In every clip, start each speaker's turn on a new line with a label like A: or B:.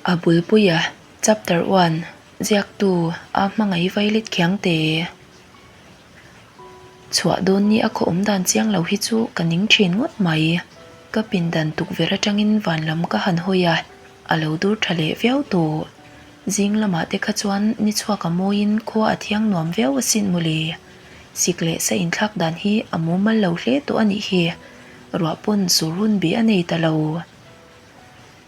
A: A bulpuia Chapter One ziaktu a hmangaih vailet khiang te. Chhuah dawn ni a khaw awm dan chiang lo hi chu ka ning thin ngawt mai. Ka pindan tukverh atangin van lam ka han hawi a, a lo dur tha leh viau tawh. Zing lamah te kha chuan ni chhuak a mawiin khua a thiang nuam viau asin mawle. Sik leh sa inthlak dan hi a mumal lo hle tawh a nih hi. Ruah pawn sur hun bih a nei ta lo.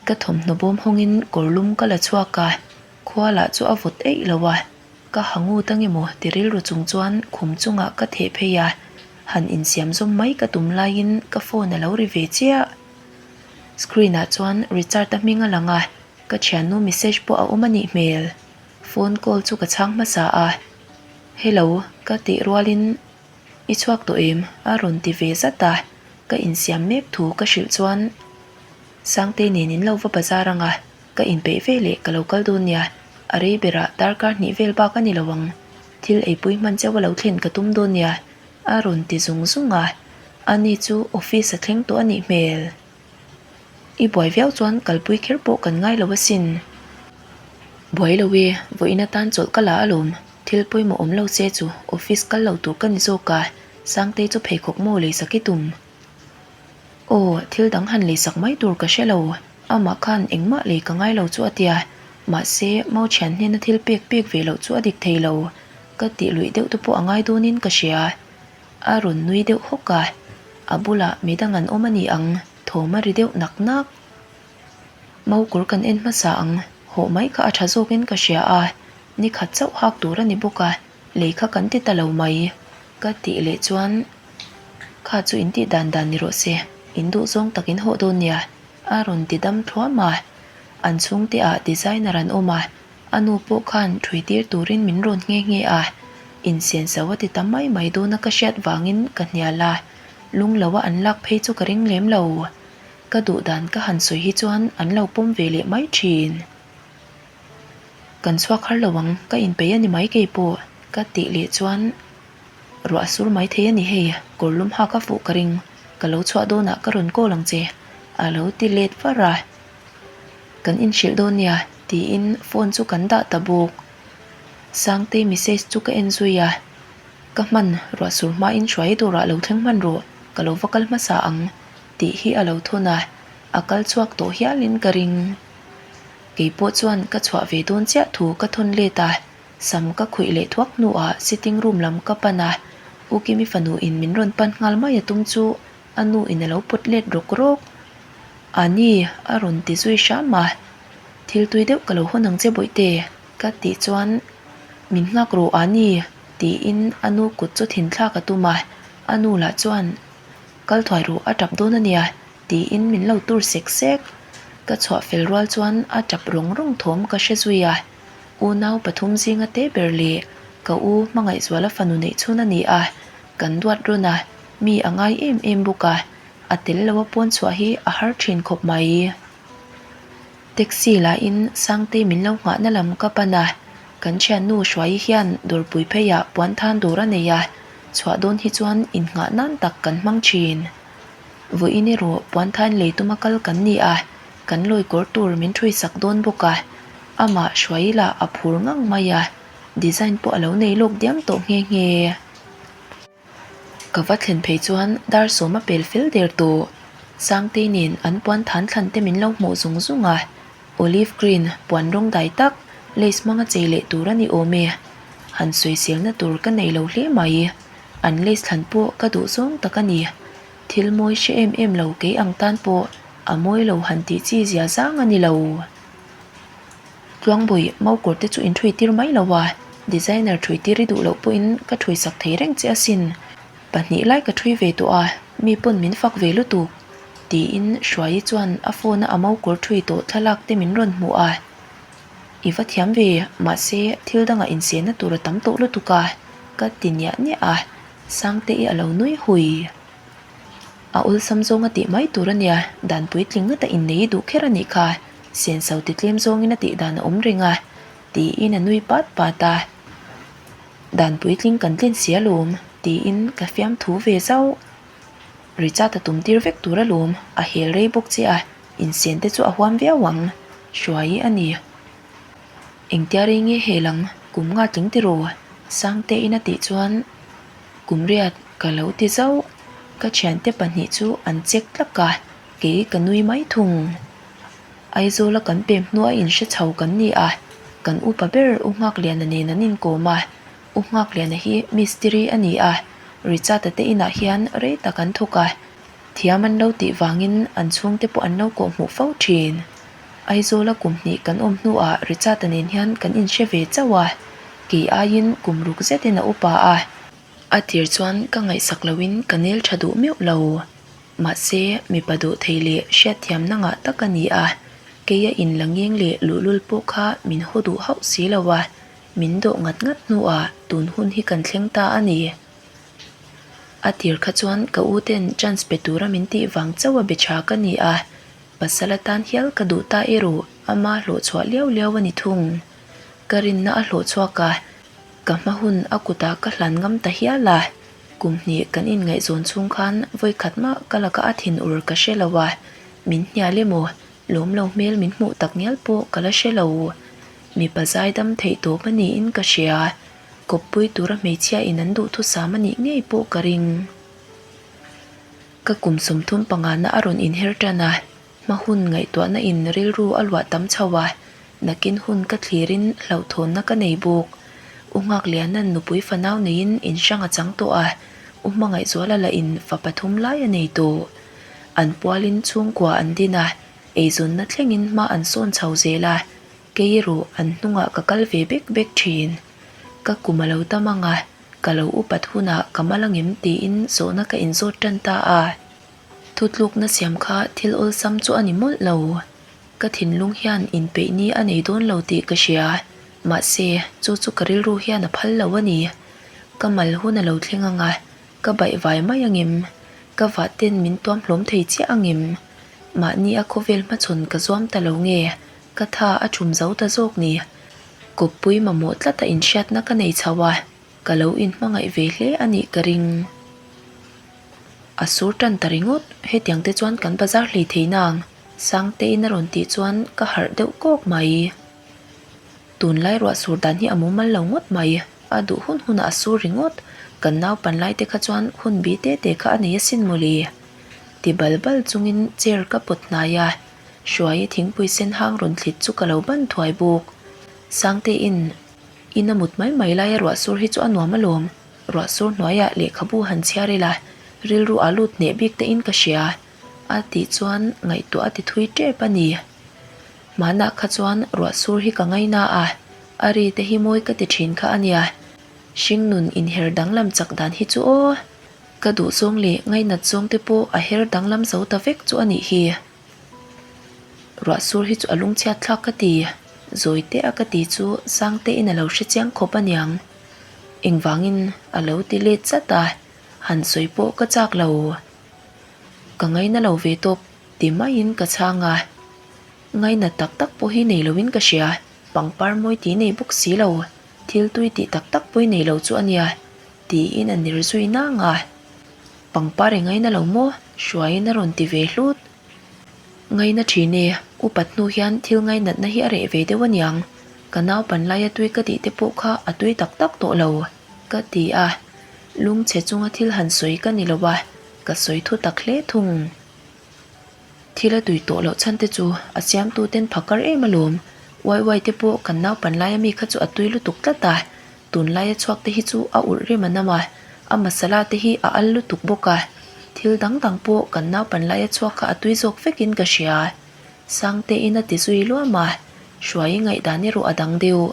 A: Ka thawmhnaw bawm hawngin kawr lum ka la chhuak a, khua lah chu a vawt eih lo a. Ka ha ngut ange maw ti rilru chung chuan khum chungah ka theh phei a, han insiam zawm mai ka tum laiin ka phone a lo ri ve chiah. Screen ah chuan Richard-a hming a lang a, ka thiannu message pawh a awm a nih hmel. Phone call chu ka chhang hmasa a, Hello ka tih rualin I chhuak tawh em? a rawn ti ve zat a, ka insiam mek thu ka hrilh chuan Sangtei nen in lo va bazar ang a, ka inpeih ve leh ka lo kal dawn nia, a rei berah darkar hnih vel bak a ni lo ang, thil eipui hman chauh a lo thlen ka tum dawn nia a rawn ti zung zung a, ani chu office a thleng tawh a nih hmel. I buai viau chuan kalpui kher pawh kan ngai lo asin. Buai lo e, vawiin atan chawlh ka la alawm, thil pawimawh awm lo se chu office kal lo tur ka ni zawk a, Sangtei chu pheikhawk maw leisak i tum? Aw, thil dang han leisak mai tur ka hre lo, amah khan engmah lei ka ngai lo chu a tia, mahse mau thian hnena thil pek pek ve loh chu a dik thei lo, ka tih luih deuh te pawh a ngai dawnin ka hria. A rawn nui deuh hawk a, a bulah midang an awm a ni ang, thawm a ri deuh nak nak. Maukawr kan en hmasa ang, hawh mai kha a tha zawkin ka hria a, ni khat chauh hak tur a ni bawk a, lei kha kan ti ta lo mai. Ka tih leh chuan, Kha chu in tih dan dan ni rawh se, in duh zawng tak in hawh dawn nia, a rawn ti dam thluam a. An chhungte ah designer an awm a, A nu pawh khan ṭhui tir turin min rawn nghe nghe a, insenso a ti ta mai mai dawna ka hriat vangin ka hnial a, lung loa an lak phei chu ka ring lem lo. Ka duh dan ka han sawi hi chuan an lo pawm ve leh mai ṭhin. Kan chhuak har lo ang, ka inpeih a ni mai kei pawh, ka tih leh chuan ruah a sur mai thei a ni hei, kawr lum hak a fuh ka ring, ka lo chhuah dawnah ka rawn call ang che, a lo ti let var a. Kan inhrilh dawn nia tiin phone chu kan dah ta bawk. Sangtei message chu ka en zui a, Ka hman ruah sur hmain hruai turah lo thleng hman rawh, ka lo va kal hmasa ang tih hi a lo thawn a, a kal chhuak tawh hialin ka ring. Kei pawh chuan ka chhuah ve dawn chiah thu ka thawn let a, sam ka khuih leh thuak hnuah sitting room lam ka pan a, U Kimi fanu in min rawn pan nghal mai a tum chu a nu in a lo pawt let rawk rawk. A ni, a rawn ti zui hram a, Thil tui deuh ka lo hawn ang che bawihte, ka tih chuan Min nghak rawh a ni, tiin a nu kut chu thin thlak a tum a, a nu lah chuan Kal thuai rawh a tap dawn a nia, tiin min lo tur sek sek. Ka chhuah fel rual chuan a tap rawng rawng thawm ka hre zui a, unau pathum zinga te ber leh ka u Hmangaihzuala fanu neih chhun a ni a, kan duat rawn a, mi a ngai em em bawk a. A tel lo a pawn chhuah hi a har thin khawp mai. Taxi lahin Sangtei min lo nghahna lam ka pan a, kan thiannu Hruaii hian dawrpui pheiah puan than dawr a nei a, chhuah dawn hi chuan innghah nan tak kan hmang thin. Vawiin erawh puan than lei tuma kal kan ni a, kan lawi kawr tur min ṭhui sak dawn bawk a, amah Hruaii lah a phur ngang mai a, design pawh a lo nei lawk diam tawh nghe nghe. Ka va thlen phei chuan dar sawm a pel fel der tawh. Sangtei nen an puan than thlan te min lo hmuh zung zung a, olive green puan rawng dai tak lace hmanga chei leh tur a ni awm e. Han sawiselna tur ka nei lo hle mai. An lace thlan pawh ka duh zawng tak a ni. Thil mawi hre em em lo kei ang tan pawh a mawi lo han tih chi zia zang a ni lo. Tluangbawi maukawr te chu in thui tir mai lo a, designer thui tir i duh loh pawhin ka thui sak thei reng che asin. Pahnih lai ka thui ve tawh a, mi pawn min fak ve lutuk. Tiin Hruaii chuan a phone a a maukawr thui tawh thlalak te min rawn hmuh a. I va thiam ve, mahse thil dangah insehna tur a tam tawh lutuk a, ka ti niah niah a, Sangte i a lo nui hui. A awlsam zawng a tih mai tur a nia, dan puitling ngata innei i duh kher a nih kha, senso ti tlem zawngin a tih dan a awm reng a, tiin a nui pat pat a. Dan puitling kan tlin si alawm, tiin ka fiamthu ve zauh. Richard a tum tir vek tur alawm, a hel rei bawk che a, insen te chu a huam viau ang. Hruai a ni. Engtia rei nge he lang kum nga tling tiraw? Sangtein a tih chuan kum riat ka lo ti zauh. Ka thiante pahnih chu an check tlak a, kei ka nui mai thung. Aizawla kan pem hnua inhre chho kan ni a, kan upa ber U Nghakliana nen an inkawm a, U Nghakliana hi mistiri a ni a, Richard-a te inah hian rei tak an thawk a, thiam an lo tih vangin an chhungte pawh an lo kawhhmuh fo thin. Aizawla kum hnih kan awm hnuah Richard-a nen hian kan inhre ve chauh a, kei aiin kum ruk zetin a upa a. A tir chuan ka ngaihsak loin ka nel tha duh meuh lo. Mahse, mipa duh thei leh hriatthiamna ngah tak a ni a, keia inla ngeng leh luhlul pawh kha min haw duh hauh si lo a, min dawh ngat ngat hnuah tun hun hi kan thleng ta a ni. A tir kha chuan ka u ten chance pe tura min tih vang chauh a be tha ka ni a, pasal atan hial ka duh ta erawh ama hlawh chhuah liau liau a ni thung. Ka rinna a hlawh chhuak a, ka hma hun a kutah ka hlan ngam ta hial a, kum hnih kan inngaihzawn chhung khan vawikhat mah ka laka a thinur ka hre lo a, min hnial emaw lawm lo hmel min hmuh tak ngial pawh ka la hre lo. Mipa zaidam theih tawp a niin ka hria. Kawppui tura hmeichhia in an duhthusam a nih ngei pawh ka ring. Ka kum 30 pangana a rawn inher tan a, hma hun ngaihtuahna in rilru a luah tam chho a, nakin hun ka thlirin hlauhthawnna ka nei bawk. U Nghakliana'n nupui fanau neiin in hrang a chang tawh a, U Hmangaihzuala lah in fa pathum lai a nei tawh. An pualin chhungkua an din a, eizawnna thlengin hma an sawn chho zel a, Kei erawh an hnungah ka kal ve bek bek thin. Ka kum a lo tam ang a, ka lo upat hunah ka mal angem tiin zawhna ka inzawt tan ta a. Thutlukna siam kha thil awlsam chu a ni mawlh lo. Ka thinlung hian inpeih ni a nei dawn lo tih ka hria, mahse chu chu ka rilru hian a phal lo a ni. Ka mal hun a lo thleng ang a, ka baihvai mai angem? Ka vah ten min tuam hlawm thei chiah angem? Mahni a khawvel hmachhawn ka zuam ta lo nge? Ka tha a chum zo ta zawk ni. Kawppui mamawh tlata inhriatna ka nei chho a, ka lo inhmangaih ve hle a nih ka ring. A sur tan ta ringawt, hetiang te chuan kan bazar hlei thei nang, Sangtein a rawn tih chuan ka harh deuh kawk mai. Tunlai ruah sur dan hi a mumal lo ngawt mai, a duh hun hunah a sur ringawt, kan naupan lai te kha chuan hun bi te te kha a nei asin mawle. Ti bal bal chungin chair ka pawt hnai a. Hruaii thingpui sen hang rawn thlit chu ka lo ban thuai bawk. Sangtein, In a mut mai mai laia ruah sur hi chu a nuam alawm. Ruah sur hnuaiah lehkhabu han chhiar ila, rilru a lut hneh bik te in ka hria. A tih chuan ngaihtuah a ti thui tep a ni. Hmanah kha chuan ruah sur hi ka ngaina a, a ri te hi mawi ka ti thin kha a nia. Hringnun inher danglam chak dan hi chu aw. Ka duh zawng leh ngainat zawng te pawh a her danglam zo ta vek chu a nih hi. Ruah sur hi chu a lungchhiat thlak ka ti, zawi teh a ka ti chu Sangte in a lo hre chiang khawp a niang. Engvangin a lo ti let zat a, han sawi pawh ka chak lo. Ka ngaina lo ve tawp ti maiin ka chhang a, ngaina tak tak pawh hi nei loin ka hria, pangpar mawi ti nei bawk si lo, thil tui tih tak tak pawh i nei lo chu a nia. Tiin a ner zui nang a. Pangpar i ngaina lo maw? Hruaiin a rawn ti ve hlut. Ngaina thin e, upat hnu hian thil ngainatna hi a reh ve deuh aniang. Ka naupan laia tui ka tih te pawh kha a tui tak tak tawh lo, ka ti a. Lungchhe chunga thil han sawi ka ni lo a, ka sawi thu tak hle thung. Thil a tui tawh loh chhan te chu a siamtu ten phakar em alawm. Uai uai te pawh kan naupan laia mi kha chu a tui lutuk tlat a, tunlaia chhuak te hi chu a ulh rem a nam a, a masala te hi a al lutuk bawk a, thil dang dang pawh kan naupan laia chhuak kha a tui zawk vekin ka hria. Sangtein a ti zui luam a, Hruaii ngaihdan erawh a dang deuh.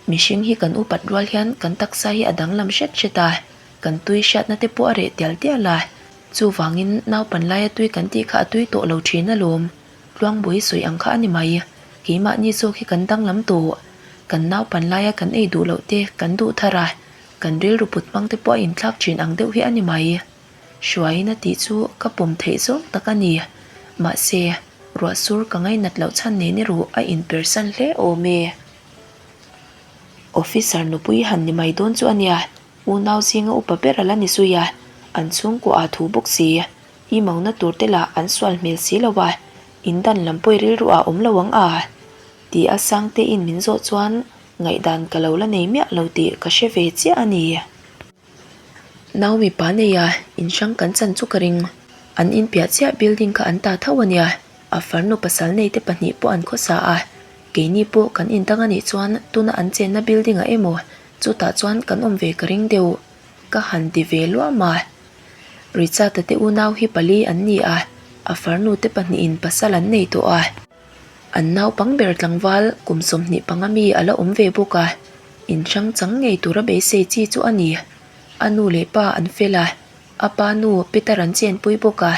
A: Mihring hi kan upat rual hian kan taksa hi a danglam hret hret a, kan tui hriatna te pawh a reh tial tial a, Chuvangin naupan laia tui kan tih kha a tui tawh lo thin alawm. Tluangbui sawi ang kha a ni mai. Keimahni zawk hi kan danglam tawh. Kan naupan laia kan ei duh loh te kan duh thar a, kan rilru put hmang te pawh a inthlak thin ang deuh hi a ni mai. Hruaiin a tih chu ka pawm theih zawng tak a ni. Mahse, ruah sur ka ngainat loh chhan nen erawh a inpersan hle awm e. Officer nupui han ni mai dawn chu a nia. Unau zinga upa ber a la ni zui a, an chhungkua aa thu bawk si. I mauna tur te lah an sual hmel si lo a. In dan lam pawi rilru ah awm lo ang a? Ti a Sangtein min zawh chuan ngaihdan ka lo la nei miah lo tih ka hre ve chiah a ni. Nau mipa neia in hrang kan chan chu ka ring. An inpiah chiah building kha an ta tho a nia, a farnu pasal neite pahnih pawh an khawsa a, keini pawh kan indang a nih chuan tuna an chenna building ah emaw chutah chuan kan awm ve ka ring deuh ka han ti ve luam a. Richard-a te unau hi pali an ni a, a farnu te pahnihin pasal an nei tawh a. An naupang ber tlangval kum 25 mi a la awm ve bawk a, inhrang chang ngei tura beisei chi chu a ni. A nu leh pa an fel a, a pa nu Peter an chenpui bawk a,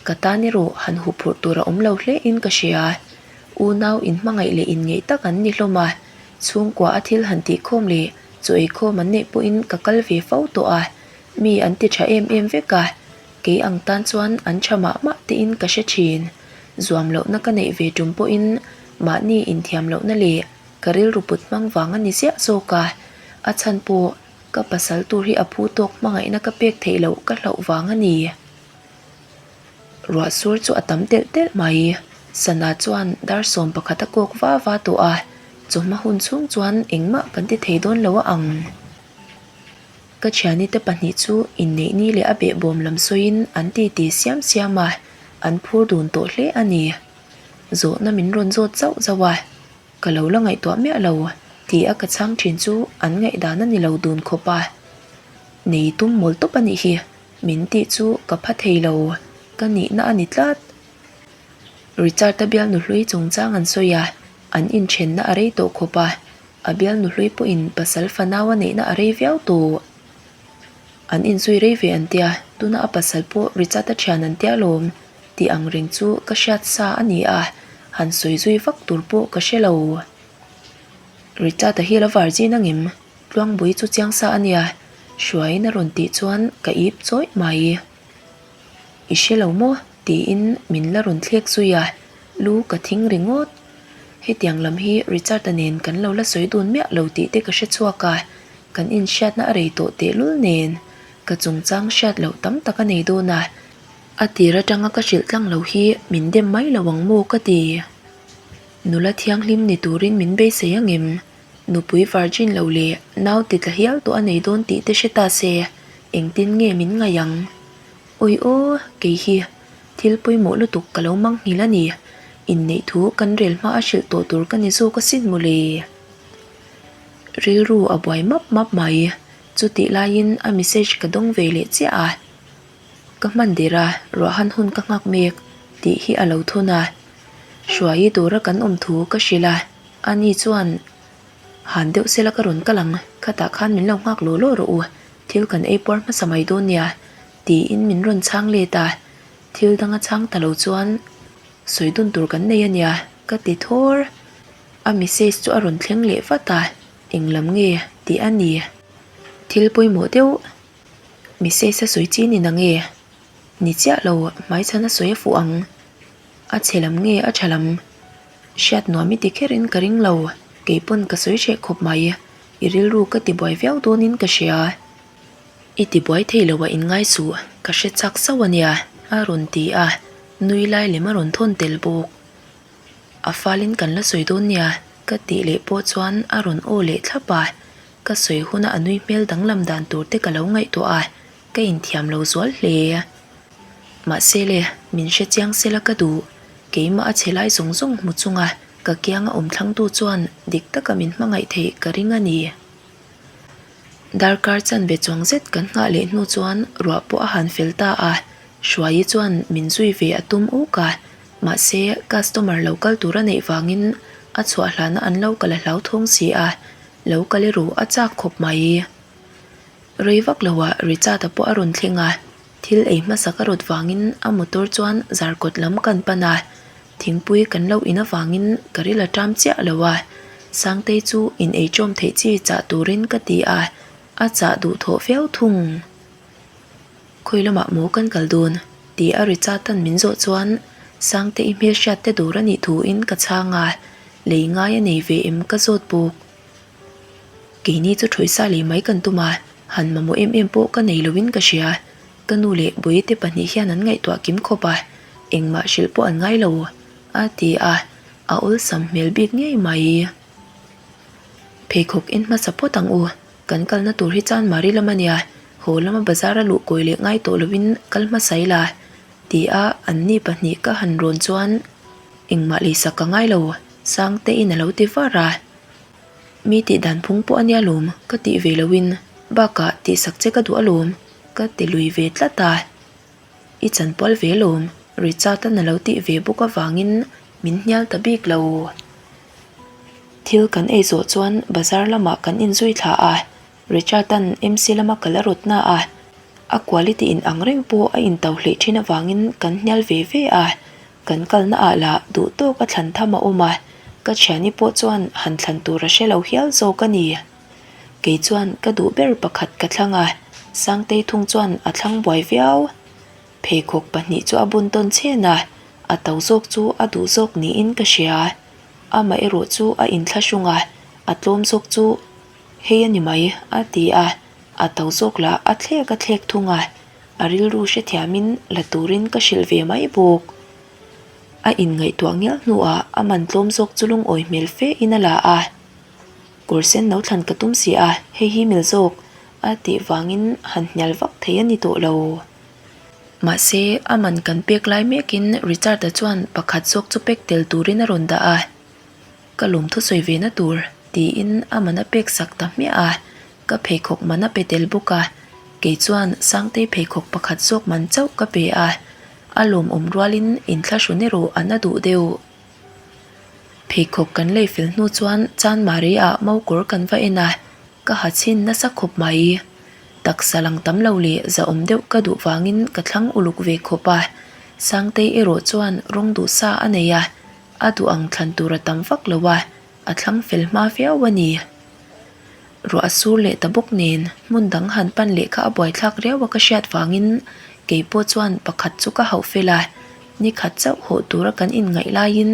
A: ka tan erawh han huphurh tur a awm lo hle in ka hria. Unau inhmangaih leh inngeih tak an ni hlawm a, chhungkua a thil han tihkhawm leh chaw eikhawm an neih pawhin ka kal ve fo tawh a, Mi an ti tha em em vek a, kei ang tan chuan an tha mah mah tiin ka hre thin. Zuam lohna ka neih ve tum pawhin mahni inthiam lohna leh ka rilru put hmang vang a ni ziah zawk a, a chhan pawh ka pasal tur hi a phu tawk hmangaihna ka pek theih loh ka hlauh vang a ni. Ruah sur chu a tam telh telh mai. Sana chuan dar 11 a kawk va va tawh a, chawhma hun chhung chuan engmah kan ti thei dawn lo a ang. Ka thiani te pahnih chu inneih ni leh a behbawm lam sawiin an titi siam siam a, an phur dun tawh hle a ni. Zawhna min rawn zawt zauh zauh a, ka lo la ngaihtuah miah lo ti a ka chhang thin chu an ngaihdan a ni lo dun khawp a. Nei tum mawl tawp a nih hi, min tih chu ka pha thei lo, ka nihna a ni tlat. Richard-a bialnu hlui chungchang an sawi a, an inthenna a rei tawh khawp a, A bialnu hlui pawhin pasal fanau a neihna a rei viau tawh. An inzui rei ve an tia, tuna a pasal pawh Richard-a thian an tia lawm tih ang reng chu ka hriat sa a ni a, han sawi zui vak tur pawh ka hre lo. Richard-a hi a lo virgin angem? Tluangbui chu chiang sa a nia, Hruaiin a rawn tih chuan ka ip chawih mai. I hre lo maw? tiin min la rawn thlek zui a, lu ka thing ringawt. Hetiang lam hi Richard-a nen kan lo la sawi dun miah lo tih te ka hre chhuak a, kan inhriatna a rei tawh tehlul nen ka chungchang hriat loh tam tak a nei dawn a, a tir atanga ka hrilh tlang lo hi min dem mai lo ang maw ka ti. Nula thianghlim ni turin min beisei angem? Nupui virgin lo leh nau ti tla hial tawh a nei dawn tih te hre ta se, engtin nge min ngaih ang? Awi aw, kei hi thil pawimawh lutuk ka lo mang nghilh a ni. Inneih thu kan rel hma a hrilh tawh tur ka ni zawk asin mawle. Rilru a buai map map mai. Chutih laiin a message ka dawng ve leh chiah a. Ka hman der a, ruahhan hun ka nghak mek tih hi a lo thun a. Hruai tura kan awm thu ka hrilh a. Ani chuan, Han deuh sela ka rawn kal ang, khatah khan min lo nghak law law rawh u, thil kan ei puar hmasa mai dawn nia, tiin min rawn chhang let a. Thil danga chhang ta lo chuan, Sawi dun tur kan nei a nia, ka ti thawr. A message chu a rawn thleng leh vat a, Eng lam nge tih a ni. Thil pawimawh deuh message a sawi chi ni na nge? Ni chiah lo, hmaichhan a sawi a fuh ang. A chhe lam nge a tha lam? Hriat nuam i ti kherin ka ring lo, kei pawn ka sawi hreh khawp mai. I rilru ka ti buai viau dawnin ka hria. I ti buai thei lo a inngai suh, ka hre chak sauh a nia, a rawn ti a, nui lai lem a rawn thawn tel bawk. A falin kan la sawi dawn nia, ka tih leh pawh chuan a rawn aw leh thlap a, ka sawi huna a nui hmel danglam dan tur te ka lo ngaihtuah a, Ka inthiam lo zual hle. Mahse le, min hre chiang sela ka duh. Keimah a chhe lai zawng zawng hmu chunga ka kianga awm thlangtu chuan dik taka min hmangaih theih ka ring a ni. Darkar chanve chuang zet kan nghah leh hnu chuan ruah pawh a han fel ta a, Hruaii chuan min zui ve a tum uk a, mahse customer lo kal tur a neih vangin a chhuah hlana an lo kal a hlauthawng si a, lo kal erawh a chak khawp mai. Rei vak loah Richard-a pawh a rawn thleng a, thil ei hmasa ka rawt vangin a motor chuan zarkawt lam kan pan a, thingpui kan lo in avangin ka ril a ṭam chiah lo a, Sangtei chu in ei ṭawm theih chi chah turin ka ti a, a chah duh thawh viau thung. Khawi lamah maw kan kal dawn? ti a Richard-a'n min zawh chuan Sangtei hmelhriat te dawr a nih thuin ka chhang a, lei ngai a nei ve em ka zawt bawk. Keini chu ṭhawisa lei mai kan tum a, han mamawh em em pawh ka nei loin ka hria. Ka nu leh Bawite pahnih hian an ngaihtuah kim khawp a, engmah hrilh pawh an ngai lo. A ti a, a awlsam hmel bik ngei mai. Pheikhawk en hmasa phawt ang u, kan kalna tur hi chuan Mari lam a nia, haw lama bazar a luh kawi leh ngai tawh lovin kal hmasa ila, ti a anni pahnih ka han rawn chuan engmah leisak ka ngai lo, Sangtein a lo ti var a. Mi tih dan phung pawh a nia lawm, ka tih ve loin bakah tihsak che ka duh alawm, ka ti lui ve tlat a. I chanpual ve lawm, Richard-a'n a lo tih ve bawk avangin min hnial ta bik lo. Thil kan ei zawh chuan bazar lamah kan inzui thla a, Richard-a'n MC lama kal a rawt na a, a quality in ang reng pawh a into hleih thin avangin kan hnial ve ve a, kan kalna ah lah duh tawk a thlan tham a awm a, ka thiani pawh chuan han thlan tur a hre lo hial zawk a ni. Kei chuan ka duh ber pakhat ka thlang a, Sangtei thung chuan a thlang buai viau. Pheikhawk pahnih chu a bun tawn chhen a, a to zawk chu a duh zawk niin ka hria. Amah erawh chu a inthlahrung a, a tlawm zawk chu hei a ni mai a ti a, a to zawk lah a thlek a thlek thung a, a rilru hrethiamin la turin ka hrilh ve mai bawk. A inngaihtuah ngial hnuah a man tlawm zawk chu lungawi hmel fe in a la a. Kawr sen lo thlan ka tum si a, hei hi mil zawk a tih vangin han hnial vak thei a ni tawh lo. Mahse, a man kan pek lai mekin Richard-a chuan pakhat zawk chu pek tel turin a rawn dah a, Ka lawm thusawi ve na tur tiin a man a pek sak ta hmiah a, ka pheikhawk man a pe tel bawk a, kei chuan Sangtei pheikhawk pakhat zawk man chauh ka pe a, a lawmawm rualin inthlahrun erawh a na duh deuh. Pheikhawk kan lei fel hnu chuan Chanmari ah Maukawr kan va en a, ka ha chhin nasa khawp mai. Taksa lang tam lo leh zahawm deuh ka duh vangin ka thlang uluk ve khawp a, Sangtei erawh chuan rawng duh sa a nei a, a duh ang thlan tur a tam vak lo a, a thlang fel hma viau a ni. Ruah a sur leh ta bawk nen hmun dang han pan leh kha a buaithlak riau a ka hriat vangin kei pawh chuan pakhat chu ka hauh fel a, ni khat chauh hawh tura kan inngaih laiin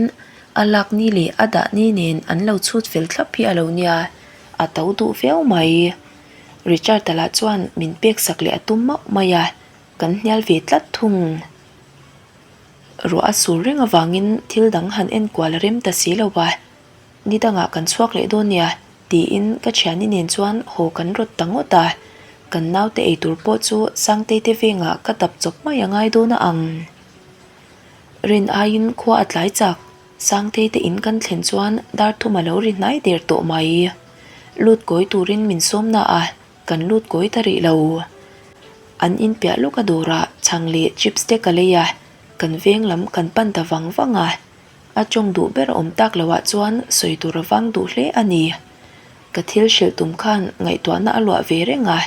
A: a lak ni leh a dah ni nen an lo chhut fel thlap hi a lo nia, a to duh viau mai. Richard-a lah chuan min pek sak leh a tum mauh mai a, kan hnial ve tlat thung. Ruah a sur reng avangin thil dang han enkual a rem ta si lo a. Ni dangah kan chhuak leh dawn nia tiin ka thiani nen chuan haw kan rawt ta ngawt a, kan naute eitur pawh chu Sangtei te vengah ka dap chawp mai a ngai dawn a ang. Rin aiin khua a tlai chak, Sangtei te in kan thlen chuan dar thum a lo ri hnai der tawh mai. Lut kawi turin min sawm na a, kan lut kawi ta rih lo. An in piah lawk a dawrah chhang leh chips te ka lei a, kan veng lam kan pan ta vang vang a. A tawng duh ber awm tak loah chuan sawi tur a vang duh hle a ni. Ka thil hrilh tum khan ngaihtuahna a luah ve reng a,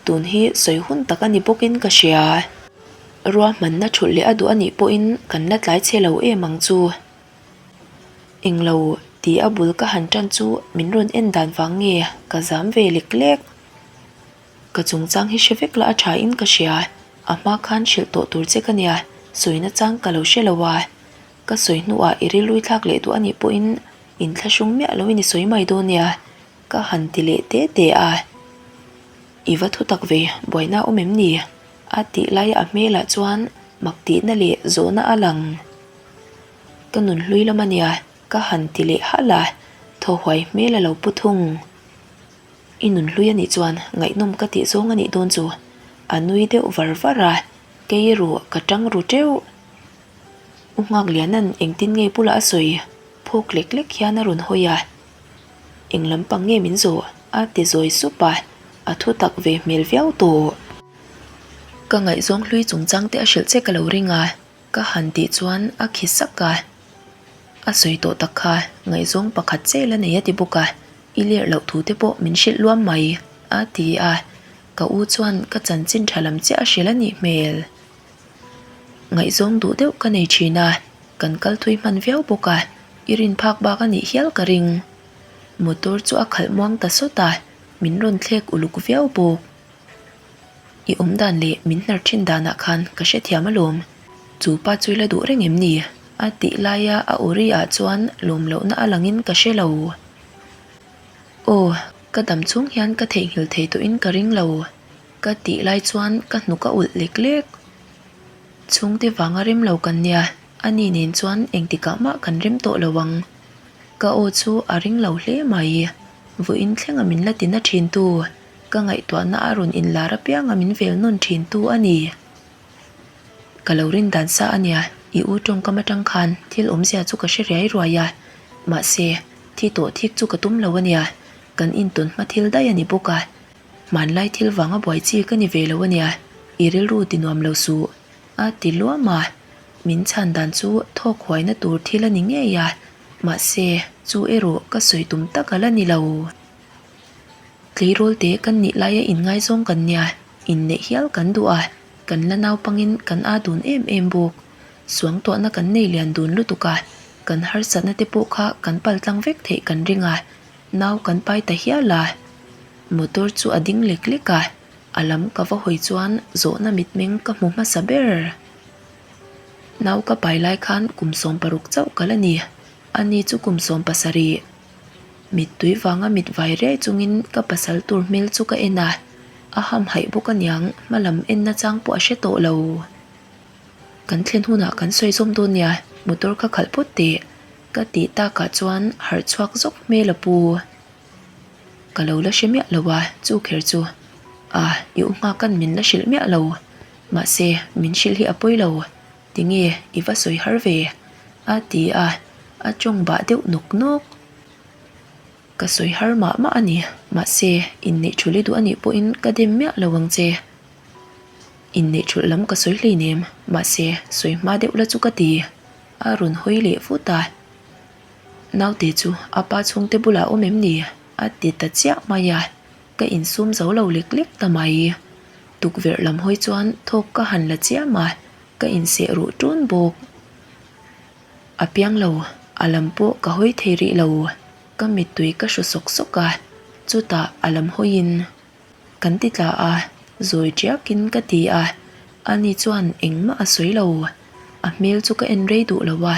A: tun hi sawi hun tak a ni bawkin ka hria. Ruahmanna thulh leh a duh a nih pawhin kan la tlai chhe lo em ang chu. Englo tih a bul ka han tan chu min rawn en dan vang nge ka zam ve lek lek. Ka chungchang hi hre vek la a tha in ka hria, a hma khan hrilh tawh tur che ka nia, sawina chang ka lo hre lo a. Ka sawi hnuah i rilrui thlak leh duh a nih pawhin inthlahrung miah loin i sawi mai dawn nia, ka han ti leh te te a. I va thu tak ve, buaina a awm em ni? a tih laia a hmelah chuan mak tihna leh zawhna a lang. Ka nunhlui lam a nia, ka han ti leh halh a, thaw huai hmel a lo pu thung. I nunhlui a nih chuan ngaihnawm ka tih zawng a nih dawn chu, a nui deuh var var a, kei erawh ka tang ru teuh. U Nghakliana'n engtin nge bulah a sawi? Phawk lek lek hian a rawn hawi a. Eng lampang nge min zawh? a ti zawi sup a, a thu tak ve hmel viau tawh. Ka ngaihzawng hlui chungchang te a hrilh che ka lo ring a, ka han tih chuan a khi sak a. A sawi tawh tak kha ngaihzawng pakhat che la nei a ti bawk a, i lerh loh thu te pawh min hrilh luam mai, a ti a. Ka u chuan ka chanchin tha lam chiah a hrilh a nih hmel. Ngaihzawng duh deuh ka nei thin a, kan kal thui hman viau bawk a, i rin phak bak a nih hial ka ring. Motor chu a khalh muang ta sawt a, min rawn thlek uluk viau bawk. I awm dan leh min hnar thin danah khan ka hrethiam alawm, chu pa chu i la duh reng em ni? a tih laia a awri ah chuan lawm lohna a langin ka hre lo. Aw, ka dam chung hian ka theihnghilh thei tawhin ka ring lo. Ka tih lai chuan ka hnuk a ulh lek lek. Chhungte vanga rem lo kan nia. Ani nen chuan engtikah mah kan rem tawh lo ang. Ka aw chu a ring lo hle mai. Vawiin thlenga min la tina thintu, ka ngaihtuahna a rawn inlar apianga min vel nawn thintu a ni. Ka lo rin dan sa a nia, i u tawngkam atang khan thil awmzia chu ka hre riai ruai a, mahse, thi tawh thik chu ka tum lo a nia, kan intawn hma thil daih a ni bawk a, hmanlai thil vanga buai chi ka ni ve lo a nia, i rilru ti nuam lo suh, a ti luam a, min chhan dan chu thawk huaina tur thil a ni ngei a, mahse, chu erawh ka sawi tum tak a la ni lo. Tleirawl te kan nih laia inngaizawng kan nia, inneih hial kan duh a, kan la naupangin kan aa dun em em bawk. Suangtuahna kan nei lian dun lutuk a, kan harsatna te pawh kha kan paltlang vek theih kan ring a, nau kan pai ta hial a. Motor chu a ding lek lek a, a lam ka va hawi chuan zawhna mitmeng ka hmu hmasa ber. Nau ka pai lai khan kum 16 chauh ka la ni, ani chu kum 17. Mittui vanga mit vai riai chungin ka pasal tur hmel chu ka en a, a hamhaih bawk aniang hma lam en nachang pawh a hre tawh lo. Kan thlen hunah kan sawi zawm dawn nia, motor kha khalh phawt teh ka tih takah chuan harh chhuak zawk hmel a pu. Ka lo la hre miah lo a, chu kher chu. A, i u nghak an min la hrilh miah lo. Mahse, min hrilh hi a pawi lo. Tinge i va sawi har ve? a ti a, a tawng bah deuh nawk nawk. Ka sawi har mah mah a ni, mahse inneih thulh i duh a nih pawhin ka dem miah lo ang che. Inneih thulh lam ka sawi hleinem, mahse sawi hma deuh la chu ka ti, a rawn hawi leh vut a. Naute chu a pa chhungte bulah awm em ni? a ti ta chiah mai a. Ka insum zo lo lek lek ta mai. Tukverh lam hawi chuan thawk ka han la chiam a, ka inseh ruh ṭun bawk. A piang lo, a lam pawh ka hawi thei rih lo. Ka mittui ka hru sawk sawk a, chutah a lam hawiin kan ti tla a, zawi ṭiakin ka ti a, ani chuan engmah a sawi lo. A hmel chu ka en rei duh lo a,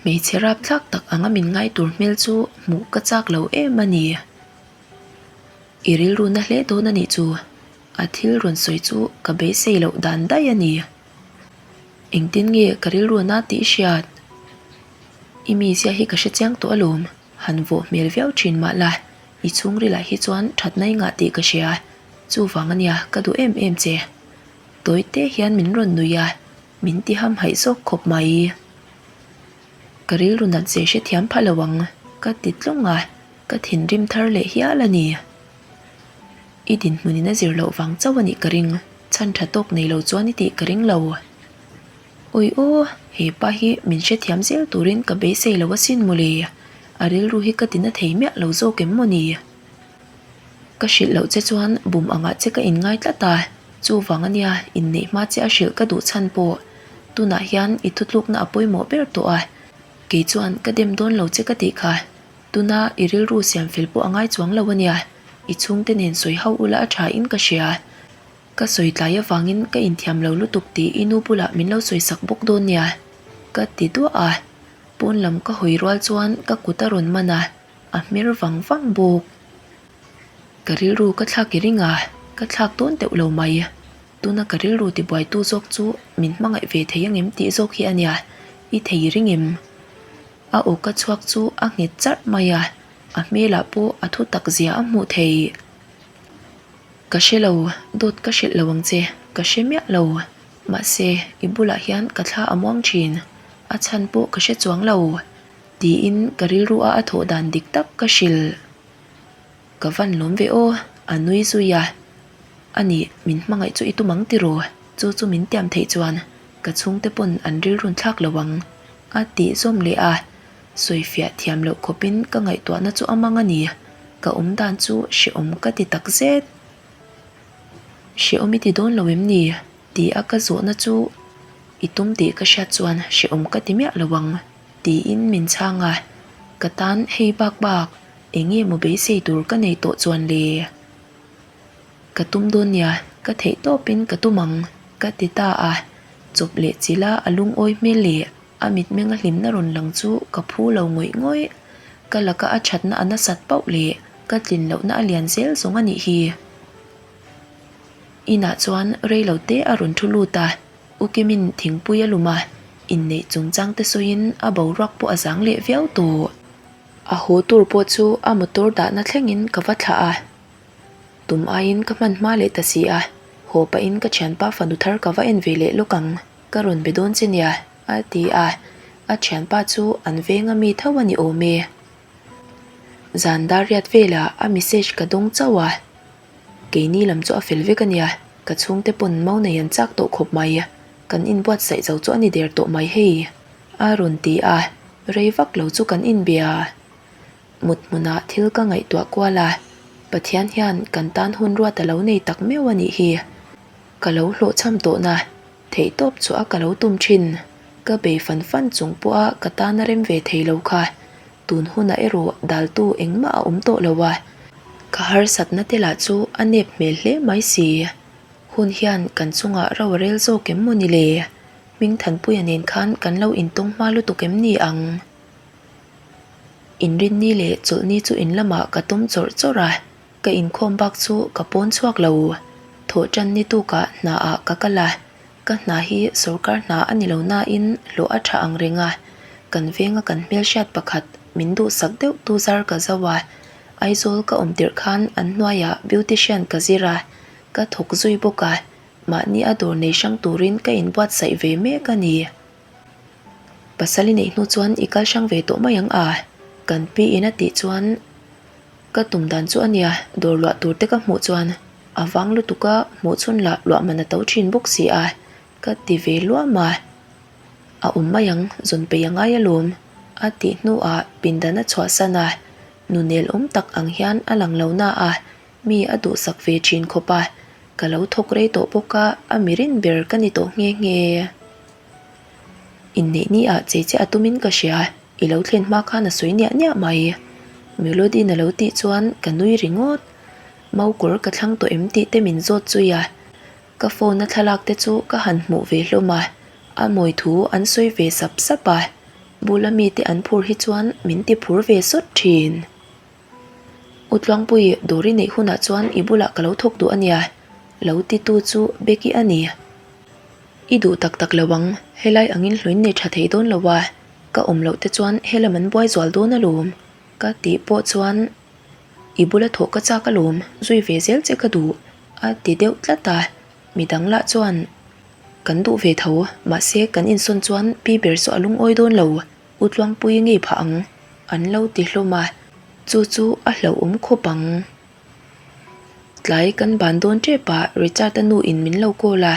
A: hmeichhe rapthlak tak anga min ngai tur hmel chu hmuh ka chak lo em a ni. I rilru na hle dawn a nih chu, a thil rawn sawi chu ka beisei loh dan daih a ni. Engtin nge ka rilru na tih i hriat? I mizia hi ka hre chiang tawh alawm, han vawh hmel viau thin mah la, i chhungrilah hi chuan thatna i ngah tih ka hria, chuvang a nia ka duh em em che. Tawi te hian min rawn nui a, min ti hamhaih zawk khawp mai. Ka rilru nat ze hrethiam pha lo ang, ka ti tlawng a. Ka thinrim thar leh hial a ni. I dinhmunin a zir loh vang chauh a nih ka ring, chhan tha tawk nei lo chuan i tih ka ring lo. Awi aw, he pa hi min hrethiam zel turin ka beisei lo asin mawle, a rilru hi ka tina thei miah lo zawk em maw ni? Ka hrilh loh che chuan bum angah che ka inngai tlat a, chuvang a nia inneih hma che a hrilh ka duh chhan pawh. Tunah hian i thutlukna a pawimawh ber tawh a, kei chuan ka dem dawn lo che ka tih kha. Tuna i rilru siam fel pawh a ngai chuang lo a nia, i chhungte nen sawi ho ula a tha in ka hria. Ka sawi tlai avangin ka inthiam lo lutuk tih i nu bulah min lo sawi sak bawk dawn nia, ka ti duah a. Pawn lam ka hawi rual chuan ka kut a rawn man a, a hmer vang vang bawk. Ka rilru ka thlak i ring a, ka thlak dawn teuh lo mai. Tuna ka rilru tibuaitu zawk chu min hmangaih ve thei angem tih zawk hi a nia, i thei i ring em? A aw ka chhuak chu a nghet charh mai a, a hmelah pawh a thu tak zia a hmuh thei. Ka hre lo, dawt ka hrilh lo ang che, ka hre miah lo. Mahse, i bulah hian ka thla a muang thin, a chhan pawh ka hre chuang lo, tiin ka rilru a a thawh dan dik tak ka hrilh. Ka van lawm ve aw, a nui zui a. A nih, min hmangaih chu i tum ang tiraw? Chu chu min tiam theih chuan ka chhungte pawn an rilrun thlak lo ang. A tih zawm leh a, sawifiah thiam loh khawpin ka ngaihtuahna chu a mang a ni. Ka awm dan chu hrehawm ka ti tak zet. Hrehawm i ti dawn lo em ni? Ti a ka zawhna chu i tum tih ka hriat chuan hrehawm ka ti miah lo ang tiin min chhang a, ka tan hei bak bak eng nge maw beisei tur ka nei tawh chuan le? Ka tum dawn nia, ka theih tawpin ka tum ang, ka ti ta a. Chawp leh chila a lungawi hmel leh a mitmenga hlimna rawn lang chu ka phu lo ngawih ngawih. Ka laka a thatna a nasat pauh leh ka tlin lohna a lian zel zawng a nih hi. Inah chuan rei lo te a rawn thu lut a, U Kimin thingpui a lum a. Inneih chungchang te sawiin a boruak pawh a zang leh viau tawh. A haw tur pawh chu a motor dahna thlengin ka va thlah a. Tum aiin ka hman hma leh ta si a, haw pahin ka thianpa fanu thar ka va en ve leh lawk ang, ka rawn be dawn che nia, a ti a. A thianpa chu an venga mi tho a ni awm e. Zan dar riat velah a message ka dawng chauh a. Keini lam chu a fel vek a nia, ka chhungte pawn mau nei an chak tawh khawp mai, kan inbuatsaih zo chu a ni der tawh mai hei, a rawn ti a, rei vak lo chu kan inbia. Mut hmunah thil ka ngaihtuah kual a, Pathian hian kan tan hun ruat a lo nei tak meuh a nih hi. Ka lo hlawhchham tawhna, theihtawp chu a ka lo tum thin. Ka bei fan fan chung pawha ka tan a rem ve thei lo kha, Tun hunah erawh daltu engmah a awm tawh lo a, ka harsatna te lah chu a nep hmel hle mai si. Hun hian kan chungah ro a rel zawk em maw ni le? Hmingthanpuia nen khan kan lo intawng hma lutuk em ni ang? Inrinni leh chawlhni chu in lamah ka tawm chawrh chawrh a, ka inkhawm bak chu ka pawn chhuak lo. Thawhṭan ni tukah hnaah ka kal a, Ka hna hi sorkar hna a ni lo nain hlawh a tha ang reng a, kan venga kan hmelhriat pakhat min duhsak deuh tu zar ka zo a, Aizawl ka awm tirh khan an hnuaiah beautician ka zir a, ka thawk zui bawk a, mahni a dawr nei hrang turin ka inbuatsaih ve mek a ni. Pasal i neih hnu chuan i kal hrang ve tawh mai ang a, kan pi in a tih chuan ka tum dan chu a nia, dawr luah tur te ka hmuh chuan A vang lutuk a, hmuh chhun lah luah man a to thin bawk si a, ka ti ve luam a. A awm mai ang, zawn peih a ngai alawm, a tih hnuah pindan a chhuahsan a, nu nel awm tak ang hian a lang lo na a, mi a duhsak ve thin khawp a, ka lo thawk rei tawh bawk a, a mirin ber ka ni tawh nghe nghe. Inneih ni ah chei che a tumin ka hria, i lo thlen hma khan a sawi niah niah mai. Melody-in a lo tih chuan ka nui ringawt. Maukawr ka thlang tawh em tih te min zawt zui a, ka phone a thlalak te chu ka han hmuh ve hlawm a, a mawi thu an sawi ve sap sap a, bula mite an phur hi chuan min ti phur ve sawt thin. U Tluangpui, dawr i neih hunah chuan i bulah ka lo thawk duh a nia, lo ti tu chu Becky a ni. I duh tak tak lo ang, helai angin hluin nei tha thei dawn lo a, ka awm loh te chuan helam an buai zual dawn alawm, ka tih pawh chuan I bula thawh ka chak alawm, zui ve zel che ka duh, a ti deuh tlat a, midang lah chuan kan duh ve tho, mahse kan insawn chuan pi ber chu a lungawi dawn lo, U Tluangpui ngei phah ang, an lo ti hlawm a, chu chu a hlauhawm khawp ang. Tlai kan ban dawn tep a, Richard-a nu in min lo call a,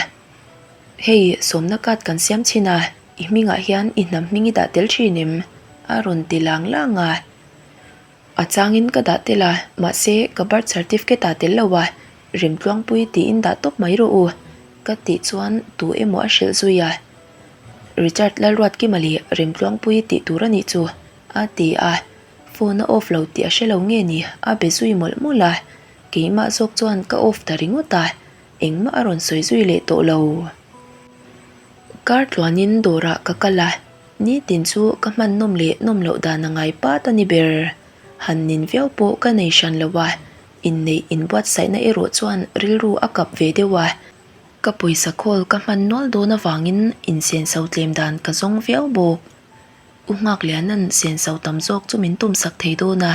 A: Hei, sawmna card kan siam chhin a, i hmingah hian i hnam hming i dah tel thin em? a rawn ti lang lang a. A changin ka dah tel a, mahse ka birth certificate ah tel lo a, Remtluangpui tiin dah tawp mai rawh u, ka tih chuan tu emaw a hrilh zui a. Richard Lalruatkima leh Remtluangpui tih tur a nih chu, a ti a. Phone a off lo tih a hre lo nge ni, a be zui mawlh mawlh a. Keimah zawk chuan ka off ta ringawt a, engmah a rawn sawi zui leh tawh lo. Kar tluanin dawrah ka kal a, Nitin chu ka hman nawm leh nawm loh dan a ngai pat a ni ber. Han nin viau pawh ka nei hran lo a, inneih inbuatsaihna erawh chuan rilru a kap ve deuh a. Ka pawisa khawl ka hman nual dawn avangin insenso tlem dan ka zawng viau bawk. U Nghakliana'n senso tam zawk chu min tumsak thei dawn a,